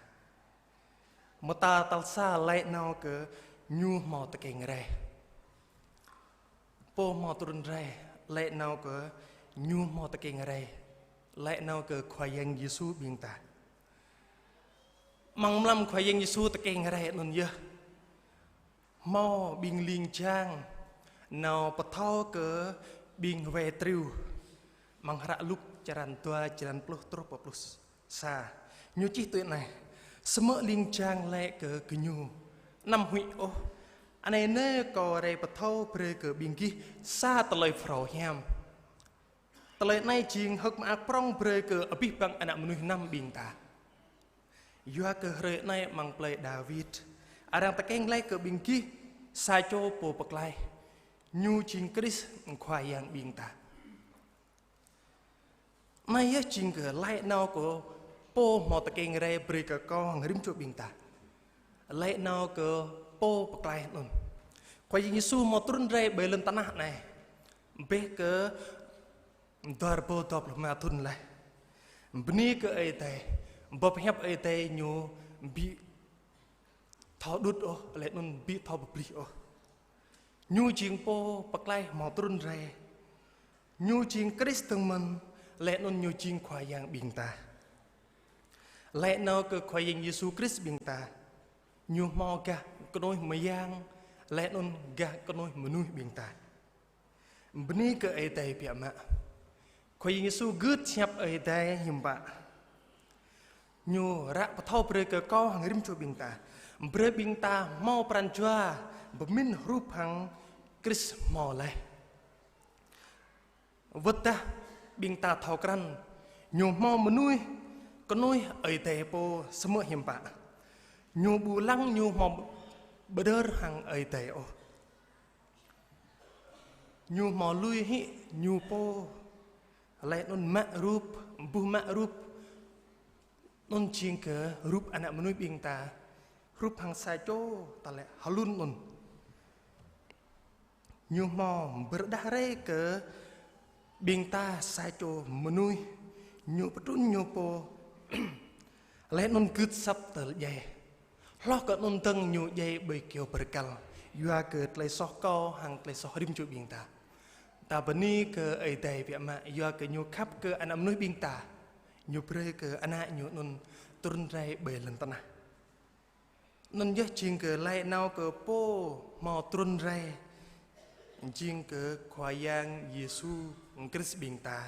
Mơta tal sa laĭ nao kơ Ñu hmâo tơkeng rai. Pô hmâo trŭn rai, laĭ nao kơ Ñu hmâo tơkeng rai, laĭ nao kơ Khua Yang Yêsu ƀing ta. Amăng mlam Khua Yang Yêsu tơkeng rai anŭn yơh. Hmâo ƀing ling jang nao pơthâo kơ ƀing wai triu. Amăng hră Luk črăn dua, črăn pluh truh pơ pluh sa. Ñu čih tui anai: Samơ̆ ling jang laĭ kơ gơñu: Anăm huĭ ôh. Anai nê, kâo rai pơthâo brơi kơ ƀing gih sa tơlơi phrâo hiam. Tơlơi anai jing hơ̆k mơak prŏng brơi kơ abih bang ană mơnuih anăm ƀing ta. Yua kơ hrơi anai amăng plei Dawid, arăng tơkeng laĭ kơ ƀing gih sa čô Pô Pơklaih. Ñu jing Krist, Khua Yang ƀing ta. Anai yơh jing kơ laĭ nao kơ Pô hmâo tơkeng rai brơi kơ kâo hăng rĭm čô ƀing ta. Laĭ nao kơ Pô Pơklaih anŭn. Khua Yang Yêsu hmâo trŭn rai ƀơi lŏn tơnah anai. Bĕ kơ dua rơbâo dua pluh rơma thŭn laih. Bơni kơ Ơi Adai, boh pơhiăp Ơi Adai ñu ƀu thâo đŭt ôh, laih anŭn ƀu thâo pơplih ôh. Ñu jing Pô Pơklaih hmâo trŭn rai. Ñu jing Krist dơ̆ng mơ̆n, laih anŭn ñu jing Khua Yang ƀing ta. Laĭ nao kơ Khua Yang Yêsu Krist ƀing ta. Ñu hmâo gah kơnuih mơyang, laih anŭn gah kơnuih mơnuih ƀing ta. Bơni kơ Ơi Adai biă mă. Khua Yang Yêsu gưt hiăp Ơi Adai hiư̆m pă. Ñu ră pơthâo brơi kơ kâo hăng rĭm čô ƀing ta. Brơi ƀing ta hmâo pran jua pơmĭn hrup hăng Krist hmâo laih. Wơ̆t dah ƀing ta thâo krăn, ñu hmâo mơnuih, kơnuih Ơi Adai pô samơ̆ hiư̆m pă. Ñu ƀu lăng ñu hmâo pơđơr hăng Ơi Adai ôh. Ñu hmâo lui hĭ ñu pô. Laih anŭn mă rup, ƀuh mă rup. Anŭn jing kơ rup ană mơnuih ƀing ta. Hrup hăng sa čô tơlơi hlŭn anŭn. Ñu hmâo pơrơđah rai kơ ƀing ta sa čô mơnuih. Ñu pơtrŭn ñu pô. Laih anŭn gưt asăp tơl djai. Hloh kơ anŭn dơ̆ng ñu djai ƀơi kơyâo bơrơkal. Yua kơ tơlơi soh kâo hăng tơlơi soh rĭm čô ƀing ta. Ta bơni kơ Ơi Adai biă mă, yua kơ ñu khăp kơ ană mơnuih ƀing ta. Ñu brơi kơ ană ñu anŭn trŭn rai ƀơi lŏn tơnah. Anŭn yơh jing kơ laĭ nao kơ Pô hmâo trŭn rai. Jing kơ Khua Yang Yêsu Krist ƀing ta.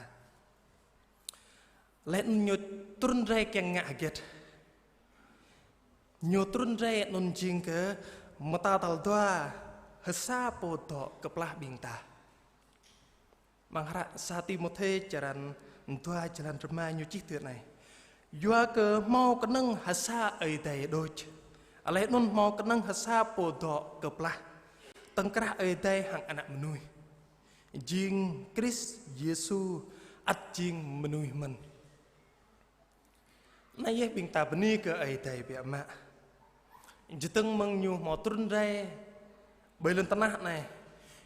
Laih anŭn ñu trŭn rai kiăng ngă hơget. Ñu trŭn rai anŭn jing kơ mơta tal dua, hơsa pô dŏ kơplah ƀing ta. Amăng hră sa Timôthê črăn dua jơlan rơma ñu čih tui anai: Yua kơ hmâo kơnơ̆ng hơsa Ơi Adai đôč. Laih anŭn hmâo kơnơ̆ng hơsa pô dŏ kơplah. Tơ̆ng krah Ơi Adai hăng ană mơnuih. Jing Krist Yêsu ăt jing mơnuih mơ̆n. Anai yơh ƀing ta bơni kơ Ơi Adai biă mă. Jơdơ̆ng mơ̆ng ñu hmâo trŭn rai ƀơi lŏn tơnah anai.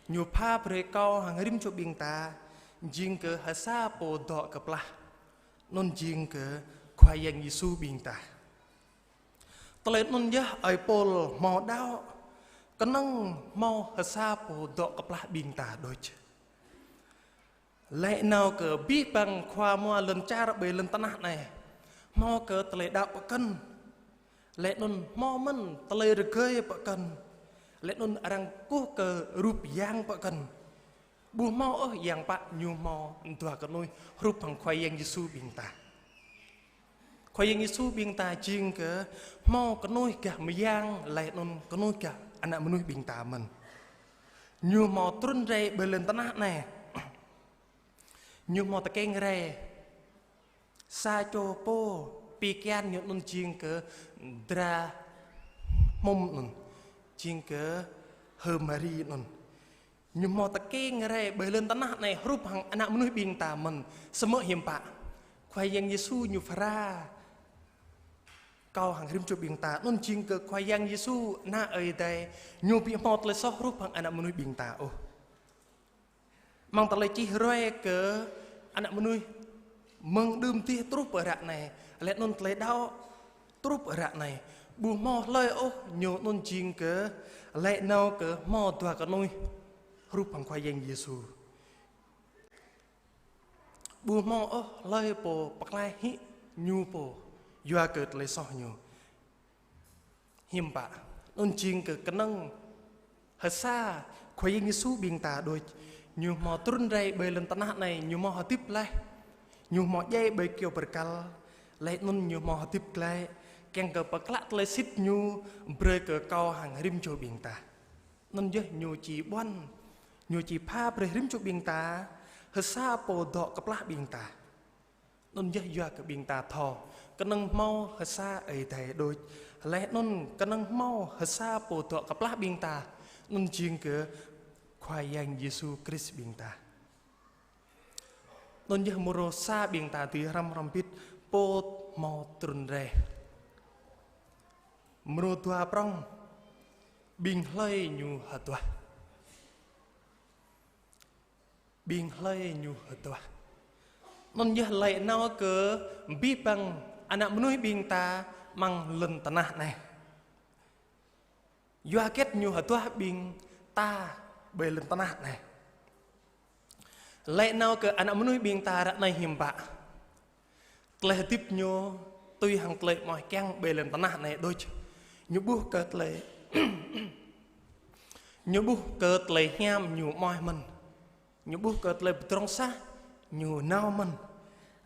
Ñu pha brơi kâo hăng rĭm čô ƀing ta. Jing kơ hơsa pô dŏ kơplah. Anŭn jing kơ Khua Yang Yêsu ƀing ta. Tơlơi anŭn yơh ơi Pôl hmâo đaŏ. Kơnơ̆ng hmâo hơsa pô dŏ kơplah ƀing ta đôč. Laĭ nao kơ abih bang khua mua lŏn čar ƀơi lŏn tơnah anai. Hmâo kơ tơlơi đaŏ pơkŏn. Laih anŭn hmâo mơ̆n tơlơi rơgơi pơkŏn. Laih anŭn arăng kơkuh kơ rup yang pơkŏn. Ƀu hmâo ôh yang pă ñu hmâo dua kơnuih hrup hăng Khua Yang Yêsu ƀing ta. Khua Yang Yêsu ƀing ta jing kơ hmâo kơnuih gah mơyang laih anŭn kơnuih gah ană mơnuih ƀing ta mơ̆n. Ñu hmâo trŭn rai ƀơi lŏn tơnah anai. Ñu hmâo tơkeng rai sa čô pô, pi kian ñu anŭn jing kơ dra hmŭm anŭn, jing kơ H'Mari anŭn. Ñu hmâo tơkeng rai ƀơi lŏn tơnah anai hrup hăng ană mơnuih ƀing ta mơ̆n, samơ̆ hiư̆m pă. Khua Yang Yêsu ñu phara kâo hăng rĭm čô ƀing ta, anŭn jing kơ Khua Yang Yêsu Ană Ơi Adai, ñu ƀu hmâo tơlơi soh hrup hăng ană mơnuih ƀing ta ôh. Amăng tơlơi čih ruai kơ ană mơnuih mơ̆ng đưm dih truh pơ ră anai, laih anŭn tơlơi đaŏ truh pơ ră anai. Ƀu hmâo hlơi ôh ñu anŭn jing kơ laĭ nao kơ hmâo dua kơnuih hrup hăng Khua Yang Yêsu. Ƀu hmâo ôh hlơi pô pơklaih hĭ ñu pô yua kơ tơlơi soh ñu. Hiư̆m pă, anŭn jing kơ kơnơ̆ng hơsa Khua Yang Yêsu ƀing ta đôč. Ñu hmâo trŭn rai ƀơi lŏn tơnah anai, ñu hmâo hơdip laih. Ñu hmâo djai ƀơi kơyâo bơrơkal. Laih anŭn ñu hmâo hơdip glaĭ, kiăng kơ pơklă tơlơi sĭt ñu brơi kơ kâo hăng rĭm čô ƀing ta. Anŭn yơh ñu či ƀuăn, ñu či pha brơi rĭm čô ƀing ta, hơsa pô dŏ kơplah ƀing ta. Anŭn yơh yua kơ ƀing ta thâo, kơnơ̆ng hmâo hơsa Ơi Adai đôč. Laih anŭn kơnơ̆ng hmâo hơsa pô dŏ kơplah ƀing ta. Anŭn jing kơ Khua Yang Yêsu Krist ƀing ta. Anŭn yơh mrô sa ƀing ta dưi hrăm hrŏm hơbĭt pô hmâo trŭn rai. Mrô dua prŏng, ƀing hlơi ñu hơduah. Ƀing hlơi ñu hơduah. Anŭn yơh laĭ nao kơ abih bang ană mơnuih ƀing ta amăng lŏn tơnah anai. Yua hơget ñu hơduah ƀing ta ƀơi lŏn tơnah anai. Laĭ nao kơ ană mơnuih ƀing ta ră anai hiư̆m pă. Tơlơi hơdip ñu tui hăng tơlơi mơak kiăng ƀơi lŏn tơnah anai đôč. Ñu ƀuh kơ tơlơi, ñu ƀuh kơ tơlơi hiam ñu mơak mơ̆n. Ñu ƀuh kơ tơlơi pơdrŏng sah ñu nao mơ̆n.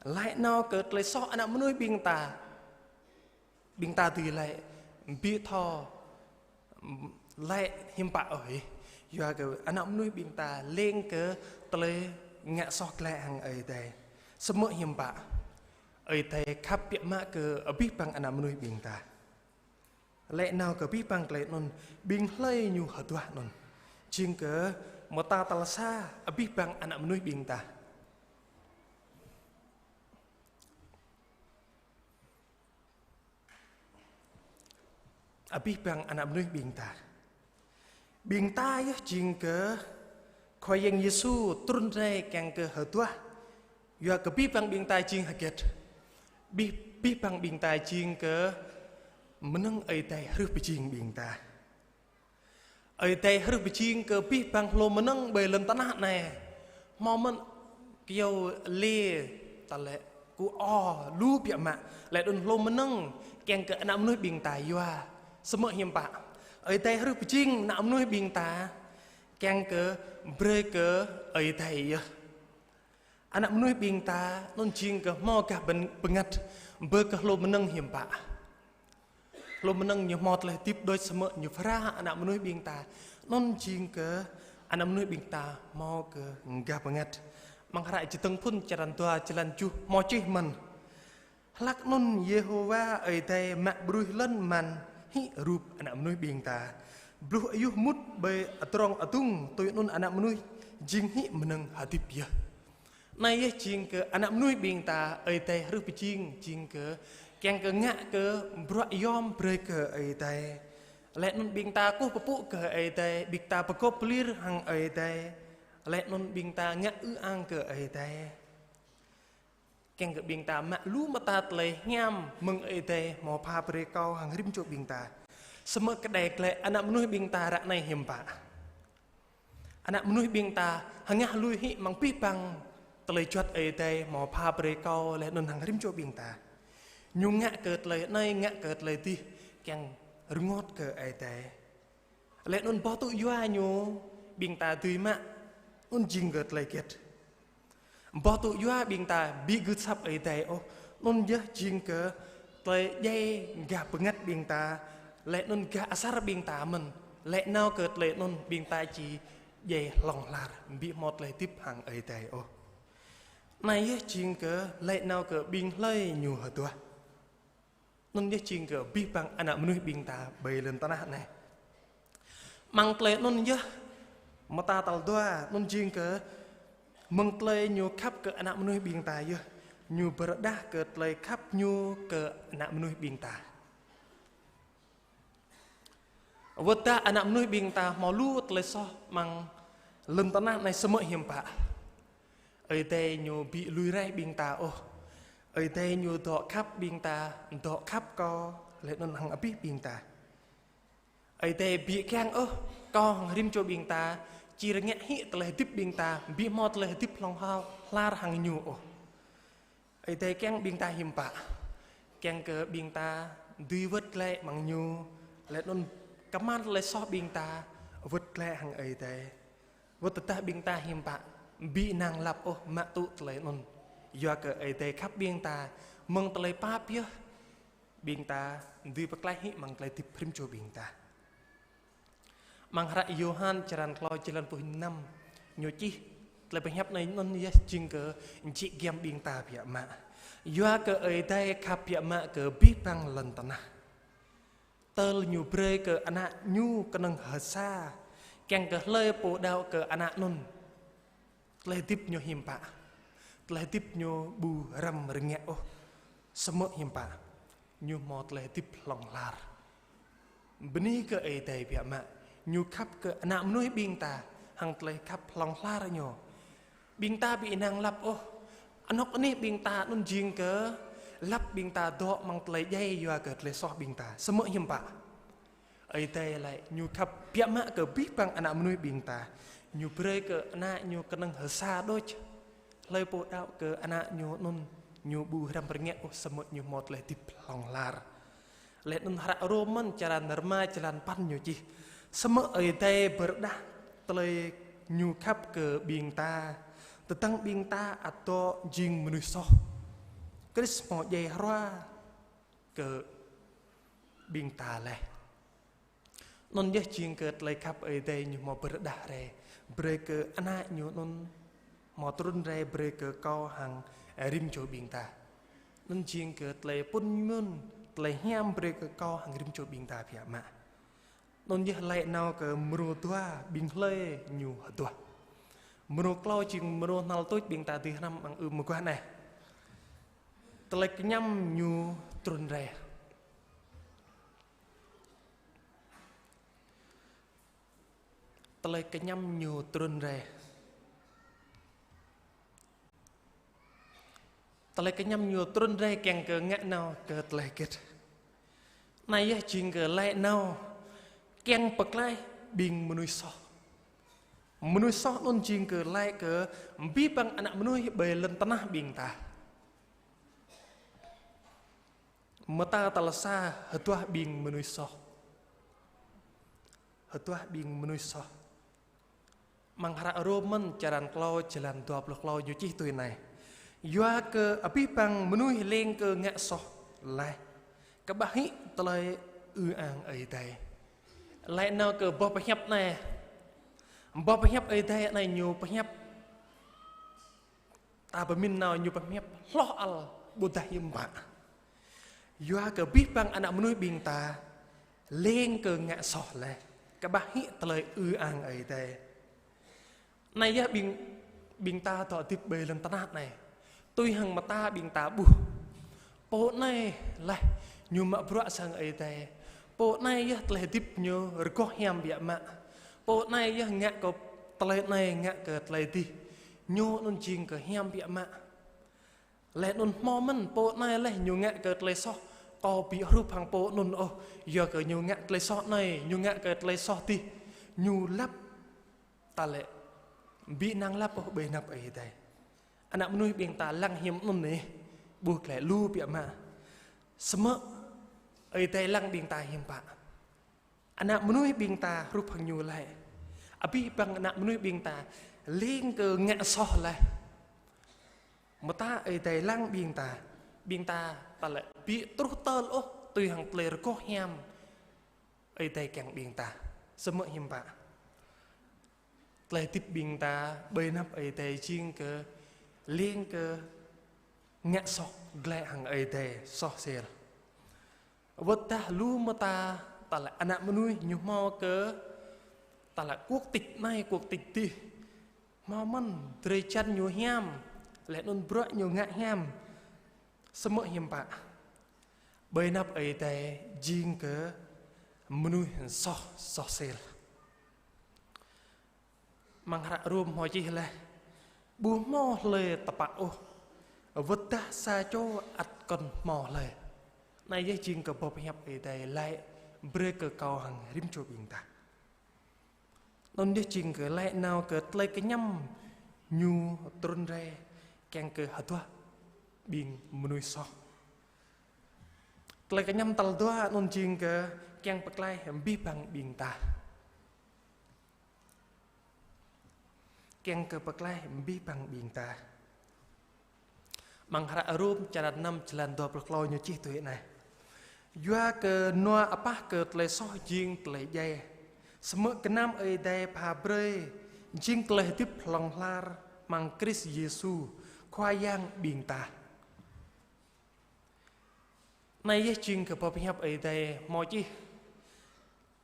Laĭ nao kơ tơlơi soh ană mơnuih ƀing ta. Ƀing ta dưi laĭ ƀu thâo laĭ hiư̆m pă ôh. Yua kơ ană mơnuih ƀing ta lêng kơ tơlơi ngă soh glaĭ hăng Ơi Adai. Samơ̆ hiư̆m pă Ơi Adai khăp biă mă kơ abih bang ană mơnuih ƀing ta. Laĭ nao kơ abih bang tơlơi anŭn, ƀing hlơi ñu hơduah anŭn. Jing kơ mơta tal sa abih bang ană mơnuih ƀing ta. Abih bang ană mơnuih ƀing ta. Ƀing ta yơh jing kơ Khua Yang Yêsu trŭn rai kiăng kơ hơduah. Yua kơ abih bang ƀing ta jing hơget. Abih, abih bang ƀing ta jing kơ mơnơ̆ng Ơi Adai hrih pơjing ƀing ta. Ơi Adai hrih pơjing kơ abih bang hlô mơnơ̆ng ƀơi lŏn tơnah anai. Hmâo mơ̆n kyâo lê, tơlơi ku o lu biă mă. Laih anŭn hlô mơnơ̆ng kiăng kơ ană mơnuih ƀing ta yua. Samơ̆ hiư̆m pă Ơi Adai hrih pơjing ană mơnuih ƀing ta kiăng kơ brơi kơ Ơi Adai yơh. Ană mơnuih ƀing ta anŭn jing kơ hmâo gah bơngăt ƀơi kơ hlô mơnơ̆ng hiư̆m pă. Hlô mơnơ̆ng ñu hmâo tơlơi hơdip đôč samơ̆ ñu phara ană mơnuih ƀing ta. Anŭn jing kơ ană mơnuih ƀing ta hmâo kơ gah bơngăt. Amăng hră Čơdơ̆ng Phŭn črăn dua čơlan tơjuh hmâo čih mơ̆n. Hlăk anŭn Yêhôwa Ơi Adai mă ƀruih lŏn mơ̆n hĭ rup ană mơnuih ƀing ta. Bluh ayuh mŭt ƀơi adrŏng adŭng tui anŭn ană mơnuih jing hĭ mơnơ̆ng hơdip yơh. Anai yơh jing kơ ană mơnuih ƀing ta Ơi Adai hrih pơjing jing kơ kiăng kơ ngă kơ bruă yom brơi kơ Ơi Adai. Laih anŭn ƀing ta kơkuh pơpŭ kơ Ơi Adai, ƀing ta pơgop pơlir hăng Ơi Adai. Laih anŭn ƀing ta ngă ư ang kơ Ơi Adai. Kiăng kơ ƀing ta mă lu mơta tơlơi hiam mơ̆ng Ơi Adai hmâo pha brơi kơ kâo hăng rĭm čô ƀing ta. Samơ̆ kơđai glaĭ ană mơnuih ƀing ta ră anai hiư̆m pă. Ană mơnuih ƀing ta hơngah lui hĭ amăng abih bang tơlơi juăt Ơi Adai hmâo pha brơi kơ kâo laih anŭn hăng rĭm čô ƀing ta. Ñu ngă kơ tơlơi anai, ngă kơ tơlơi adih, kiăng rơngot kơ Ơi Adai. Laih anŭn boh tŭ yua ñu ƀing ta dưi mă, anŭn jing kơ tơlơi hơget. Boh tŭ yua ƀing ta ƀu gưt asăp Ơi Adai ôh, anŭn yơh jing kơ tơlơi djai gah bơngăt ƀing ta, laih anŭn gah asar ƀing ta mơ̆n, laih nao kơ tơlơi anŭn ƀing ta či djai hlŏng lar, ƀu hmâo tơlơi hơdip hăng Ơi Adai ôh. Anai yơh jing kơ laih nao kơ ƀing hlơi ñu hơduah. Anŭn yơh jing kơ abih bang ană mơnuih ƀing ta ƀơi lŏn tơnah anai. Amăng tơlơi anŭn yơh, mơta tal dua, anŭn jing kơ mơ̆ng tơlơi ñu khăp kơ ană mơnuih ƀing ta yơh, ñu pơrơđah kơ tơlơi khăp ñu kơ ană mơnuih ƀing ta. Wơ̆t dah ană mơnuih ƀing ta hmâo lu tơlơi soh amăng lŏn tơnah anai samơ̆ hiư̆m pă. Ơi Adai ñu ƀu lui raih ƀing ta ôh. Ơi Adai ñu dŏ khăp ƀing ta, dŏ khăp kâo, laih anŭn hăng abih ƀing ta. Ơi Adai ƀu kiăng ôh, kâo hăng rĭm čô ƀing ta, či rơngiă hĭ tơlơi hơdip ƀing ta, ƀu hmâo tơlơi hơdip hlŏng lar hăng ñu ôh. Ơi Adai kiăng ƀing ta hiư̆m pă. Kiăng kơ ƀing ta dưi wơ̆t glaĭ amăng ñu, laih anŭn kơmăn tơlơi soh ƀing ta wơ̆t glaĭ hăng Ơi Adai. Wơ̆t tơdah ƀing ta hiư̆m pă, ƀu năng lăp ôh mă tŭ tơlơi anŭn. Yua kơ Ơi Adai khăp ƀing ta, Mơ̆ng tơlơi pap yơh ƀing ta dưi pơklaih hĭ amăng tơlơi hơdip rĭm čô ƀing ta. Amăng hră Yôhan črăn klâo jơlan pluh năm ñu čih tơlơi pơhiăp anai, anŭn yơh jing kơ jĕ giăm ƀing ta biă mă. Yua kơ Ơi Adai khăp biă mă kơ abih bang lŏn tơnah, tơl ñu brơi kơ Ană ñu kơnơ̆ng hơsa, kiăng kơ hlơi pô đaŏ kơ Ană anŭn, tơlơi hơdip ñu hiư̆m pă? Tơlơi hơdip ñu ƀu răm rơngiă ôh, samơ̆ hiư̆m pă? Ñu hmâo tơlơi hơdip hlŏng lar. Bơni kơ Ơi Adai biă mă, ñu khăp kơ ană mơnuih ƀing ta hăng tơlơi khăp hlŏng lar ñu. Ƀing ta ƀu ƀu năng lăp ôh. Anŏk anih ƀing ta anŭn jing kơ lăp ƀing ta dŏ amăng tơlơi djai yua kơ tơlơi soh ƀing ta. Samơ̆ hiư̆m pă? Ơi Adai laĭ ñu khăp biă mă kơ abih bang ană mơnuih ƀing ta. Ñu brơi kơ Ană ñu kơnơ̆ng hơsa đôč. Hlơi pô đaŏ kơ Ană ñu anŭn, ñu ƀu răm rơngiă ôh, samơ̆ ñu hmâo tơlơi hơdip hlŏng lar. Laih anŭn hră Rôm mơ̆n črăn rơma jơlan păn ñu čih: Samơ̆ Ơi Adai pơrơđah tơlơi ñu khăp kơ ƀing ta, tơdang ƀing ta ăt dŏ jing mơnuih soh, Krist hmâo djai hrua kơ ƀing ta laih. Anŭn yơh jing kơ tơlơi khăp Ơi Adai ñu hmâo pơrơđah rai, brơi kơ Ană ñu anŭn hmâo trŭn rai brơi kơ kâo hăng rĭm čô ƀing ta. Anŭn jing kơ tơlơi pŭn mơ̆n, tơlơi hiam brơi kơ kâo hăng rĭm čô ƀing ta biă mă. Anŭn yơh laĭ nao kơ mrô dua ƀing hlơi ñu hơduah. Mrô klâo jing mrô hnal tuč ƀing ta dưi hrăm amăng ư mơguah anai. Tơlơi kơñăm ñu trŭn rai. Tơlơi kơñăm ñu trŭn rai. Tơlơi kơñăm ñu trŭn rai kiăng kơ ngă nao kơ tơlơi hơget? Anai yơh jing kơ laĭ nao kiăng pơklaih ƀing mơnuih soh. Mơnuih soh anŭn jing kơ laĭ kơ abih bang ană mơnuih ƀơi lŏn tơnah ƀing ta. Mơta tal sa hơduah ƀing mơnuih soh. Hơduah ƀing mơnuih soh. Amăng hră Rôm mơ̆n črăn klâo jơlan dua pluh klâo ñu čih tui anai: Yua kơ abih bang mơnuih leng kơ ngă soh laih, kơƀah hĭ tơlơi ư ang Ơi Adai. Laĭ nao kơ boh pơhiăp anai. Boh pơhiăp Ơi Adai anai ñu pơhiăp, ta pơmĭn nao ñu pơhiăp hloh ăl ƀôdah hiư̆m pă. Yua kơ abih bang ană mơnuih ƀing ta leng kơ ngă soh laih, kơƀah hĭ tơlơi ư ang Ơi Adai. Anai yơh ƀing, ƀing ta dŏ hơdip ƀơi lŏn tơnah anai. Tui hăng mơta ƀing ta ƀuh. Pô anai laih ñu mă bruă sang Ơi Adai. Pô anai yơh tơlơi hơdip ñu rơgoh hiam biă mă. Pô anai yơh ngă kơ tơlơi anai, ngă kơ tơlơi adih. Ñu anŭn jing kơ hiam biă mă. Laih anŭn hmâo mơ̆n pô anai laih ñu ngă kơ tơlơi soh, kâo ƀu hrup hăng pô anŭn ôh, yua kơ ñu ngă tơlơi soh anai, ñu ngă kơ tơlơi soh adih. Ñu lăp tơlơi ƀu năng lăp ôh ƀơi anăp Ơi Adai. Ană mơnuih ƀing ta lăng hiam anŭn yơh, ƀuh glaĭ lu biă mă. Samơ̆ Ơi Adai lăng ƀing ta hiư̆m pă? Ană mơnuih ƀing ta hrup hăng ñu laih. Abih bang ană mơnuih ƀing ta leng kơ ngă soh laih. Mơta Ơi Adai lăng ƀing ta, ƀing ta tơlơi ƀu truh tơl ôh tui hăng tơlơi rơgoh hiam Ơi Adai kiăng ƀing ta. Samơ̆ hiư̆m pă? Tơlơi hơdip ƀing ta ƀơi anăp Ơi Adai jing kơ leng kơ ngă soh glaĭ hăng Ơi Adai soh sel. Wơ̆t dah lu mơta tơlơi ană mơnuih ñu hmâo kơ tơlơi quốc tịch anai quốc tịch adih. Hmâo mơ̆n drơi jăn ñu hiam, laih anŭn bruă ñu ngă hiam. Samơ̆ hiư̆m pă? Ƀơi anăp Ơi Adai jing kơ mơnuih soh, soh sel. Amăng hră Rôm hmâo čih laih: Ƀu hmâo hlơi tơpă ôh, wơ̆t dah sa čô ăt kŏn hmâo hlơi. Anai yơh jing kơ boh pơhiăp Ơi Adai laĭ brơi kơ kâo hăng rĭm čô ƀing ta. Anŭn yơh jing kơ laĭ nao kơ tơlơi kơñăm ñu trŭn rai kiăng kơ hơduah ƀing mơnuih soh. Tơlơi kơñăm tal dua anŭn jing kơ kiăng pơklaih abih bang ƀing ta. Kiăng kơ pơklaih abih bang ƀing ta. Amăng hră Rôm črăn năm, jơlan dua pluh klâo ñu čih tui anai: Yua kơ nua apah kơ tơlơi soh jing tơlơi djai, samơ̆ gơnam Ơi Adai pha brơi jing tơlơi hơdip hlŏng lar amăng Krist Yêsu, Khua Yang ƀing ta. Anai yơh jing kơ boh pơhiăp Ơi Adai hmâo čih.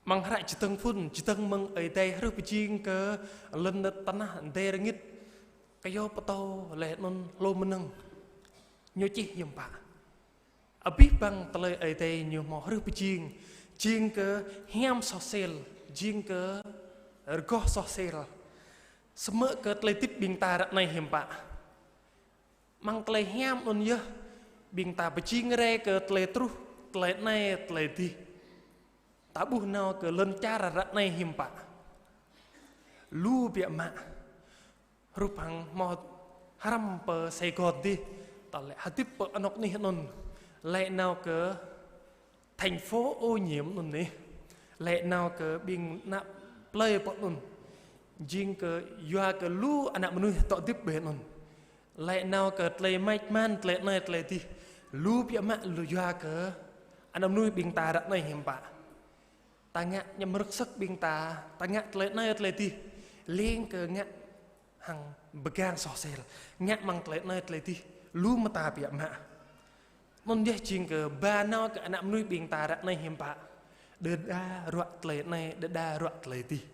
Amăng hră Čơdơ̆ng Phŭn, čơdơ̆ng mơ̆ng Ơi Adai hrih pơjing kơ lŏn tơnah dêh rơngit, kơyâo pơtâo laih anŭn hlô mơnơ̆ng. Ñu čih hiư̆m pă? Abih bang tơlơi Ơi Adai ñu hmâo hrih pơjing, jing kơ hiam soh sel, jing kơ rơgoh soh sel. Samơ̆ kơ tơlơi hơdip ƀing ta ră anai hiư̆m pă? Amăng tơlơi hiam anŭn yơh, ƀing ta pơjing rai kơ tơlơi truh, tơlơi anai, tơlơi adih. Ta ƀuh nao kơ lŏn čar ră anai hiư̆m pă? Lu biă mă. Hrup hăng hmâo hrăm pơ Sài Gòn adih, ta lĕ hơdip pơ anŏ anih anŭn, lĕ nao kơ thành phố ô nhiễm anŭn anai. Lĕ nao kơ ƀing ană plơi pơ anŭn. Jing kơ yua kơ lu ană mơnuih dŏ hơdip ƀơi anŭn. Lĕ nao kơ tơlơi mač man, tơlơi anai, tơlơi adih. Lu biă mă lu yua kơ ană mơnuih ƀing ta ră anai hiư̆m pă? Ta ngă añăm rơ̆k sơ̆k ƀing ta, ta ngă tơlơi anai, tơlơi adih. Lêng kơ ngă hăng pơgang soh sel, ngă amăng tơlơi anai, tơlơi adih, lu mơta biă mă. Anŭn yơh jing kơ ba nao kơ ană mơnuih ƀing ta ră anai hiư̆m pă? Đơđa ruă tơlơi anai, đơđa ruă tơlơi adih.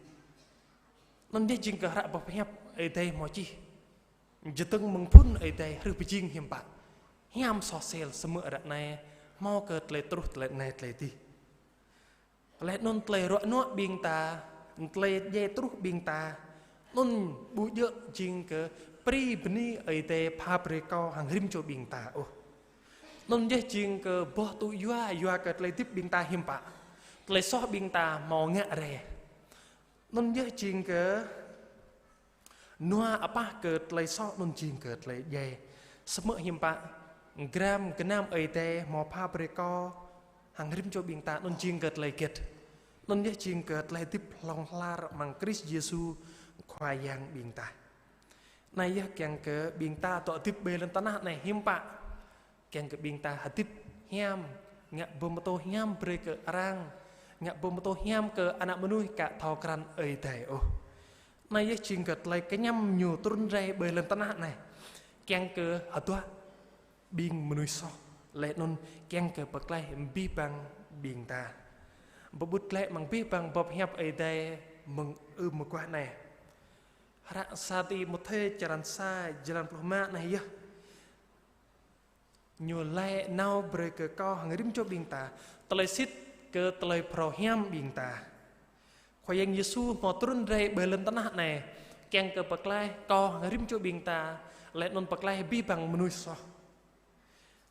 Anŭn yơh jing kơ hră boh pơhiăp Ơi Adai hmâo čih. Čơdơ̆ng mơ̆ng phŭn Ơi Adai hrih pơjing hiư̆m pă? Hiam soh sel, samơ̆ ră anai hmâo kơ tơlơi truh, tơlơi anai, tơlơi adih. Laih anŭn tơlơi ruă nuă ƀing ta, tơlơi djai truh ƀing ta, anŭn ƀu djơ̆ jing kơ prĭ bơni Ơi Adai pha brơi kâo hăng rĭm čô ƀing ta ôh. Anŭn yơh jing kơ boh tŭ yua, yua kơ tơlơi hơdip ƀing ta hiư̆m pă? Tơlơi soh ƀing ta hmâo ngă rai. Anŭn yơh jing kơ nua apah kơ tơlơi soh anŭn jing kơ tơlơi djai. Samơ̆ hiư̆m pă, gram gơnam Ơi Adai hmâo pha brơi kâo hăng rĭm čô ƀing ta anŭn jing kơ tơlơi hơget? Anŭn yơh jing kơ tơlơi hơdip hlŏng lar amăng Krist Yêsu Khua Yang ƀing ta. Anai yơh kiăng kơ ƀing ta dŏ hơdip ƀơi lŏn tơnah anai hiư̆m pă? Kiăng kơ ƀing ta hơdip hiam, ngă pơtô hiam brơi kơ arăng, ngă pơtô hiam kơ ană mơnuih ka thâo krăn Ơi Adai ôh. Anai yơh jing kơ tơlơi kơñăm ñu trŭn rai ƀơi lŏn tơnah anai. Kiăng kơ hơduah ƀing mơnuih soh, laih anŭn kiăng kơ pơklaih abih bang ƀing ta. Pơƀut glaĭ amăng abih bang boh pơhiăp Ơi Adai mơ̆ng ưm mơguah anai. Hră sa Timôthê črăn sa, jơlan pluh rơma anai yơh. Ñu laĭ nao brơi kơ kâo hăng rĭm čô ƀing ta tơlơi sĭt kơ tơlơi phrâo hiam ƀing ta. Khua Yang Yêsu hmâo trŭn rai ƀơi lŏn tơnah anai, kiăng kơ pơklaih kâo hăng rĭm čô ƀing ta, laih anŭn pơklaih abih bang mơnuih soh.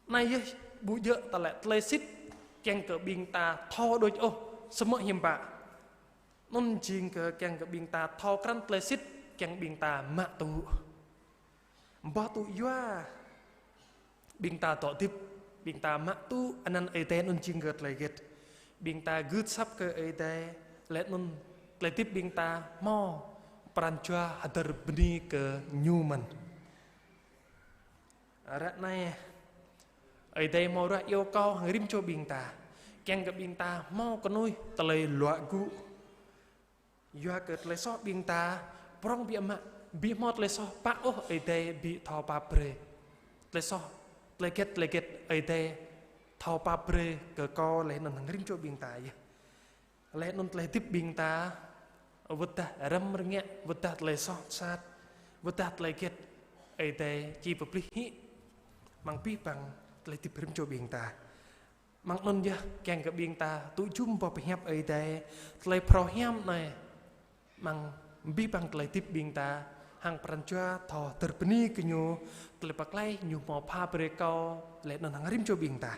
Anai yơh ƀu djơ̆ ta lĕ tơlơi sĭt kiăng kơ ƀing ta thâo đôč ôh, samơ̆ hiư̆m pă? Anŭn jing kơ kiăng kơ ƀing ta thâo krăn tơlơi sĭt, kiăng ƀing ta mă tŭ. Boh tŭ yua ƀing ta dŏ hơdip, ƀing ta mă tŭ anăn Ơi Adai anŭn jing kơ tơlơi hơget? Ƀing ta gưt asăp kơ Ơi Adai, laih anŭn tơlơi hơdip ƀing ta hmâo pran jua hơdơr bơni kơ Ñu mơ̆n. Ră anai, Ơi Adai hmâo ruah iâu kâo hăng rĭm čô ƀing ta, kiăng kơ ƀing ta hmâo kơnuih tơlơi luă gŭ. Yua kơ tơlơi soh ƀing ta, prŏng biă mă, ƀu hmâo tơlơi soh pă ôh Ơi Adai ƀu thâo pap brơi. Tơlơi soh, tơlơi hơget, tơlơi hơget Ơi Adai thâo pap brơi kơ kâo laih anŭn hăng rĭm čô ƀing ta yơh. Laih anŭn tơlơi hơdip ƀing ta, wơ̆t dah răm rơngiă, wơ̆t dah tơlơi soh sat, wơ̆t dah tơlơi hơget, Ơi Adai či pơplih hĭ amăng abih bang tơlơi hơdip rĭm čô ƀing ta. Amăng anŭn yơh kiăng kơ ƀing ta tŭ jum boh pơhiăp Ơi Adai, tơlơi phrâo hiam anai, amăng abih bang tơlơi hơdip ƀing ta, hăng pran jua thâo hơdơr bơni kơ Ñu, tơlơi pơklaih Ñu hmâo pha brơi kâo, laih anŭn hăng rĭm čô ƀing ta.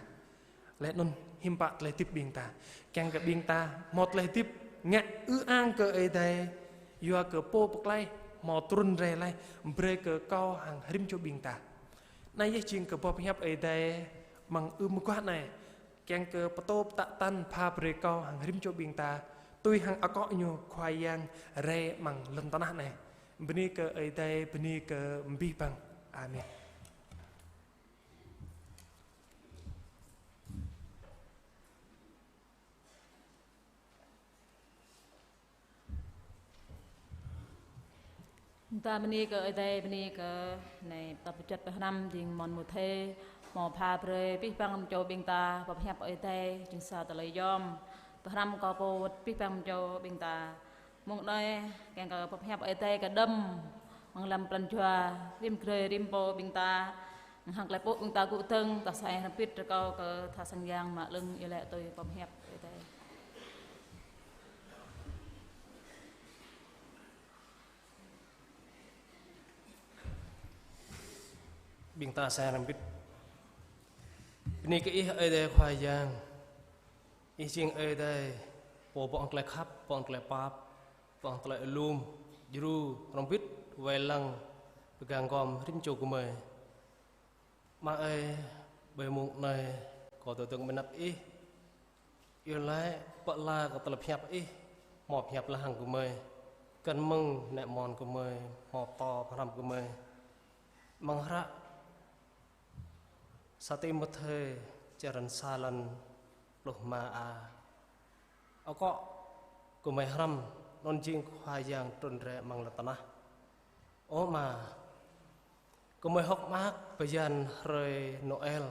Laih anŭn hiư̆m pă tơlơi hơdip ƀing ta. Kiăng kơ ƀing ta hmâo tơlơi hơdip ngă ư ang kơ Ơi Adai, yua kơ Pô Pơklaih hmâo trŭn rai laih brơi kơ kâo hăng rĭm čô ƀing ta. Anai yơh jing kơ boh pơhiăp Ơi Adai amăng ưm mơguah anai. Kiăng kơ pơtô pơtă tăn pha brơi kâo hăng rĭm čô ƀing ta, tui hăng akŏ Ñu Khua Yang rai amăng lŏn tơnah anai. Bơni kơ Ơi Adai, bơni kơ abih bang. Amen. Ta bơni kơ Ơi Adai, bơni kơ anai ta pơčăt pơhrăm jing mơ̆n mơ̆ thê, hmâo pha brơi abih bang čô ƀing ta pơhiăp Ơi Adai, jing sa tơlơi yom. Pơhrăm kơ pô wơ̆t abih bang čô ƀing ta. Mông anai, kiăng kơ pơhiăp Ơi Adai kơ đăm, mơ̆ng lăm pran jua, rĭm grơi, rĭm pô ƀing ta, hăng tơlơi pơpŭ ƀing ta gŭ dơ̆ng, ta sa ai hrŏm hơbĭt rơkâo kơ tha sang yang mă lưng iâu laĭ tui pơhiăp Ơi Adai. Ƀing ta sa ai hrŏm hơbĭt. Bơni kơ Ih Ơi Adai Khua Yang. Ih jing Ơi Adai, Pô ƀơ̆ng tơlơi khăp, ƀơ̆ng tơlơi pap, ƀơ̆ng tơlơi alum, djru, hrŏm hơbĭt, wai lăng, pơgang gom, rĭm čô gơmơi. Ama ơi, ƀơi mông anai, kâo tơdơ̆ng ƀơi anăp Ih, iâu laĭ pơala kơ tơlơi pơhiăp Ih, hmâo pơhiăp lăng hăng gơmơi, kăn mơ̆ng ană mơnuih gơmơi, hmâo pơtô pơhrăm gơmơi. Amăng hră sa Timôthê, črăn sa, lăn pluh rơma a. Akŏ gơmơi hrăm, anŭn jing Khua Yang trŭn rai amăng lŏn tơnah. Ơ Ama, gơmơi hơ̆k mơak bơyan hrơi Noel,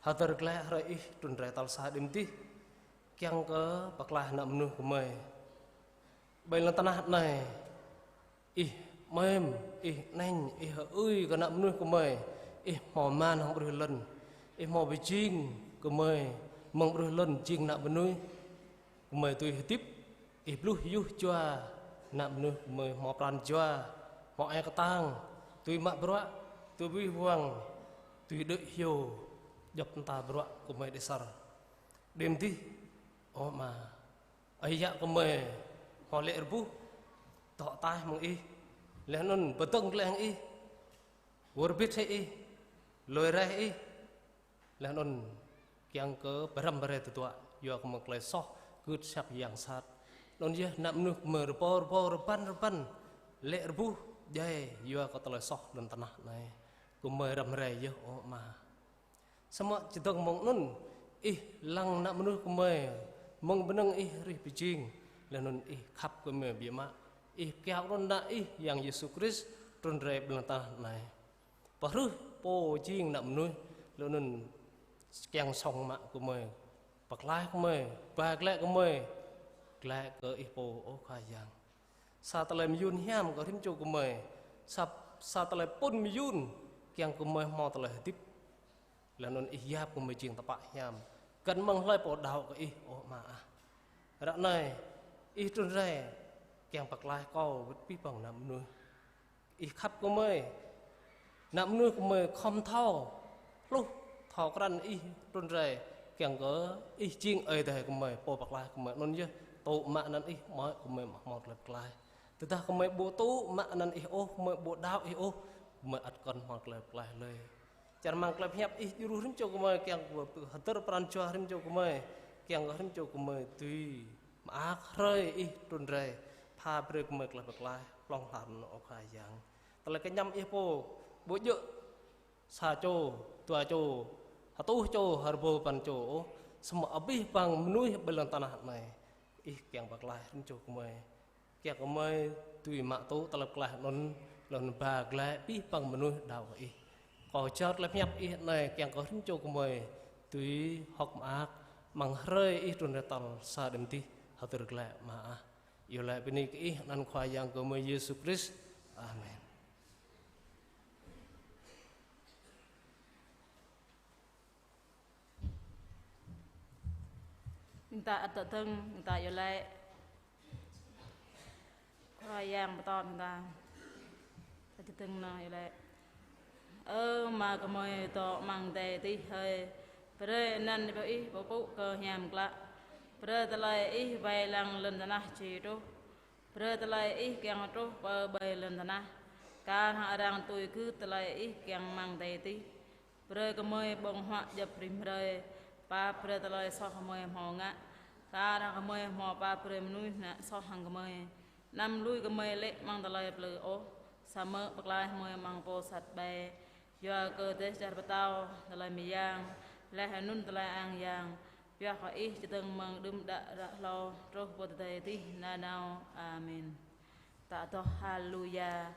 hơdơr glaĭ hrơi Ih trŭn rai tal sa đĭm dih, kiăng kơ pơklaih ană mơnuih gơmơi. Ƀơi lŏn tơnah anai, Ih mơ̆n, Ih anai, Ih hơưi kơ ană mơnuih gơmơi, Ih hmâo man hăng ƀruih lŏn, Ih hmâo pơjing gơmơi, mơ̆ng ƀruih lŏn jing ană mơnuih, gơmơi tui hơdip, Ih bluh yuh jua, ană mơnuih gơmơi hmâo pran jua, hmâo ai kơtang, tui mă bruă, tui wih wăng, tui đuaĭ hyu, djŏp mơta bruă gơmơi đĭ sar. Đĭm dih, ơ Ama, ơi yă gơmơi hmâo lê̆ rơbuh, dŏ ataih mơ̆ng Ih, laih anŭn pơdơ̆ng glaĭ hăng Ih, wơr bĭt hĭ Ih, lui raih Ih, laih anŭn kiăng kơ pơrăm pơrai tơdruă, yua kơ mơ̆ng tơlơi soh gưt asăp yang sat. Anŭn yơh ană mơnuih gơmơi rơbâo rơbâo, rơbăn rơbăn, lê̆ rơbuh djai, yua kơ tơlơi soh lŏn tơnah anai. Gơmơi răm rai yơh, ơ Ama. Samơ̆ čơdơ̆ng mơ̆ng anŭn, Ih lăng ană mơnuih gơmơi, mơ̆ng bơnơ̆ng Ih rĭh pơjing, laih anŭn Ih khăp gơmơi biă mă, Ih kiaŏ anŭn Ană Ih Yang Yêsu Krist trŭn rai ƀơi lŏn tơnah anai. Pơhrưh Pô jing ană mơnuih, laih anŭn kiăng sŏng mă gơmơi, pơklaih gơmơi, ba glaĭ gơmơi, glaĭ kơ Ih pô, ơ Khua Yang. Sa tơlơi mơyŭn hiam kơ rĭm čô gơmơi, sa, sa tơlơi pŭn mơyŭn kiăng gơmơi hmâo tơlơi hơdip. Laih anŭn Ih yap gơmơi jing tơpă hiam, kăn mơ̆ng hlơi pô đaŏ kơ Ih, ơ Ama ah. Ră anai, Ih trŭn rai, kiăng pơklaih kâo wơ̆t abih bang ană mơnuih. Ih khăp gơmơi, ană mơnuih gơmơi khŏm thâo, hluh thâo krăn Ih trŭn rai, kiăng kơ Ih jing Ơi Adai gơmơi, Pô pơklaih gơmơi. Anŭn yơh, tŭ mă anăn Ih, mơ̆ gơmơi hmâo tơlơi pơklaih. Tơdah gơmơi ƀu tŭ mă anăn Ih ôh, gơmơi ƀu đaŏ Ih ôh, gơmơi ăt kăn hmâo tơlơi pơklaih lơi. Čang rơmang tơlơi pơhiăp Ih djru rĭm čô gơmơi, kiăng kơ hơdơr pran jua rĭm čô gơmơi, kiăng kơ rĭm čô gơmơi tui mơak hrơi Ih trŭn rai, pha brơi gơmơi tơlơi pơklaih, hlŏng lar anŭn, ơ Khua Yang. Tơlơi kơñăm Ih pô, ƀu djơ̆ sa čô, dua čô, hơtuh čô, hơrơbâo păn čô ôh, samơ̆ abih bang mơnuih ƀơi lŏn tơnah anai, Ih kiăng pơklaih rĭm čô gơmơi. Kiăng kơ gơmơi dưi mă tŭ tơlơi pơklaih anŭn, laih anŭn ba glaĭ abih bang mơnuih đaŏ kơ Ih. Kâo jao tơlơi pơhiăp Ih anai kiăng kơ rĭm čô gơmơi dưi hơ̆k mơak, amăng hrơi Ih trŭn rai tal sa đĭm dih, hơdơr glaĭ, Ama ah. Iâu laĭ bơni kơ Ih anăn Khua Yang gơmơi Yêsu Krist. Amen. Ƀing ta ăt dơ̆ng, ƀing ta iâu laĭ. Khua Yang pơtô ƀing ta. Ta čơdơ̆ng nao iâu laĭ. Ơ Ama gơmơi dŏ amăng adai adih hơi, brơi anăn pô Ih pơpŭ kơ hiam klă. Brơi tơlơi Ih wai lăng lŏn tơnah či truh. Brơi tơlơi Ih kiăng truh pơ ƀơi lŏn tơnah, kar hăng arăng tui gưt tơlơi Ih kiăng amăng adai adih. Brơi gơmơi ƀơ̆ng huă djŏp rĭm hrơi, pap brơi tơlơi soh gơmơi hmâo ngă, kar hăng gơmơi hmâo pap brơi mơnuih ngă soh hăng gơmơi. Anăm lui gơmơi lê̆ amăng tơlơi plư ôh, samơ̆ pơklaih gơmơi amăng pô sat ƀai. Yua kơ dêh čar pơtao, tơlơi mơyang, laih anŭn tơlơi ang yang, pioh kơ Ih čơdơ̆ng mơ̆ng đưm đă ră hlâo, truh pơ tơdơi adih nanao. Amen. Ta adoh haleluya.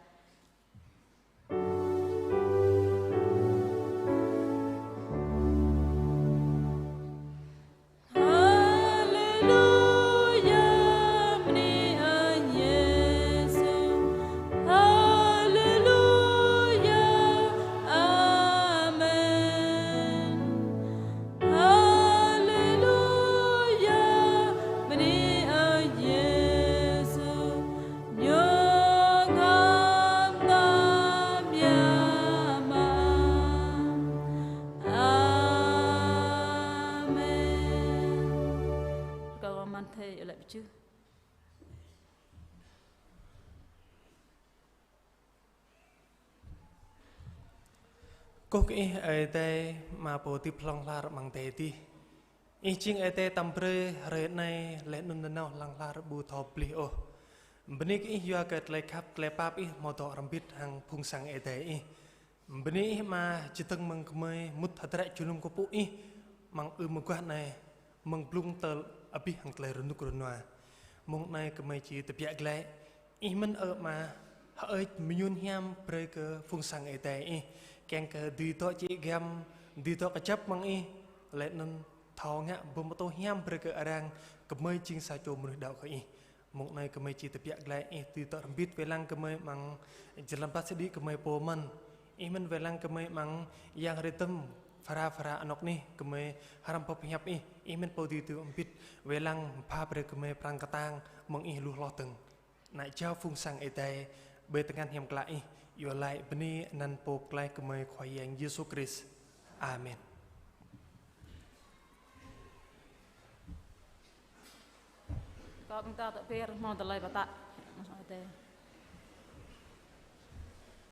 Thầy lại chứ. Kơkuh kơ Ih, Ơi Adai, Ama pô hơdip hlŏng lar amăng adai adih. Ih jing Ơi Adai tăm brơi hrơi anai laih anŭn nanao hlŏng lar ƀu thâo pơplih ôh. Bơni kơ Ih yua kơ tơlơi khăp, tơlơi pap Ih hmâo dŏ hrŏm hơbĭt hăng phung sang Ơi Adai Ih. Bơni Ih Ama, čơdơ̆ng mơ̆ng gơmơi mŭt hơdră jơnum kơkuh pơpŭ Ih, amăng ư mơguah anai, mơ̆ng blung tơl abih hăng tơlơi rơnŭk rơnua. Mông anai gơmơi či tơbiă glaĭ. Ih mơ̆n ơ Ama, hơơč mơñum hiam brơi kơ phung sang Ơi Adai Ih, kiăng kơ dưi dŏ jĕ giăm, dưi dŏ kơjăp mơ̆ng Ih, laih anŭn thâo ngă pơtô hiam brơi kơ arăng, gơmơi jing sa čô mơnuih đaŏ kơ Ih. Mông anai gơmơi či tơbiă glaĭ Ih dưi dŏ hrŏm hơbĭt wai lăng gơmơi amăng jơlan pap sĭt đĭ gơmơi pô mơ̆n. Ih mơ̆n wai lăng gơmơi amăng yang rơdăm phara phara anŏk anih gơmơi hrăm pơhiăp Ih. Ih mơ̆n pô dưi dŏ hrŏm hơbĭt wai lăng pha brơi gơmơi prăng kơtang mơ̆ng Ih lu hloh dơ̆ng. Ană jao phung sang Ơi Adai ƀơi tơngan hiam klă Ih, iâu laĭ bơni anăn Pô Pơklaih gơmơi Khua Yang Yêsu Krist. Amen. Kâo ƀing ta tơbiă hmâo tơlơi pơtă.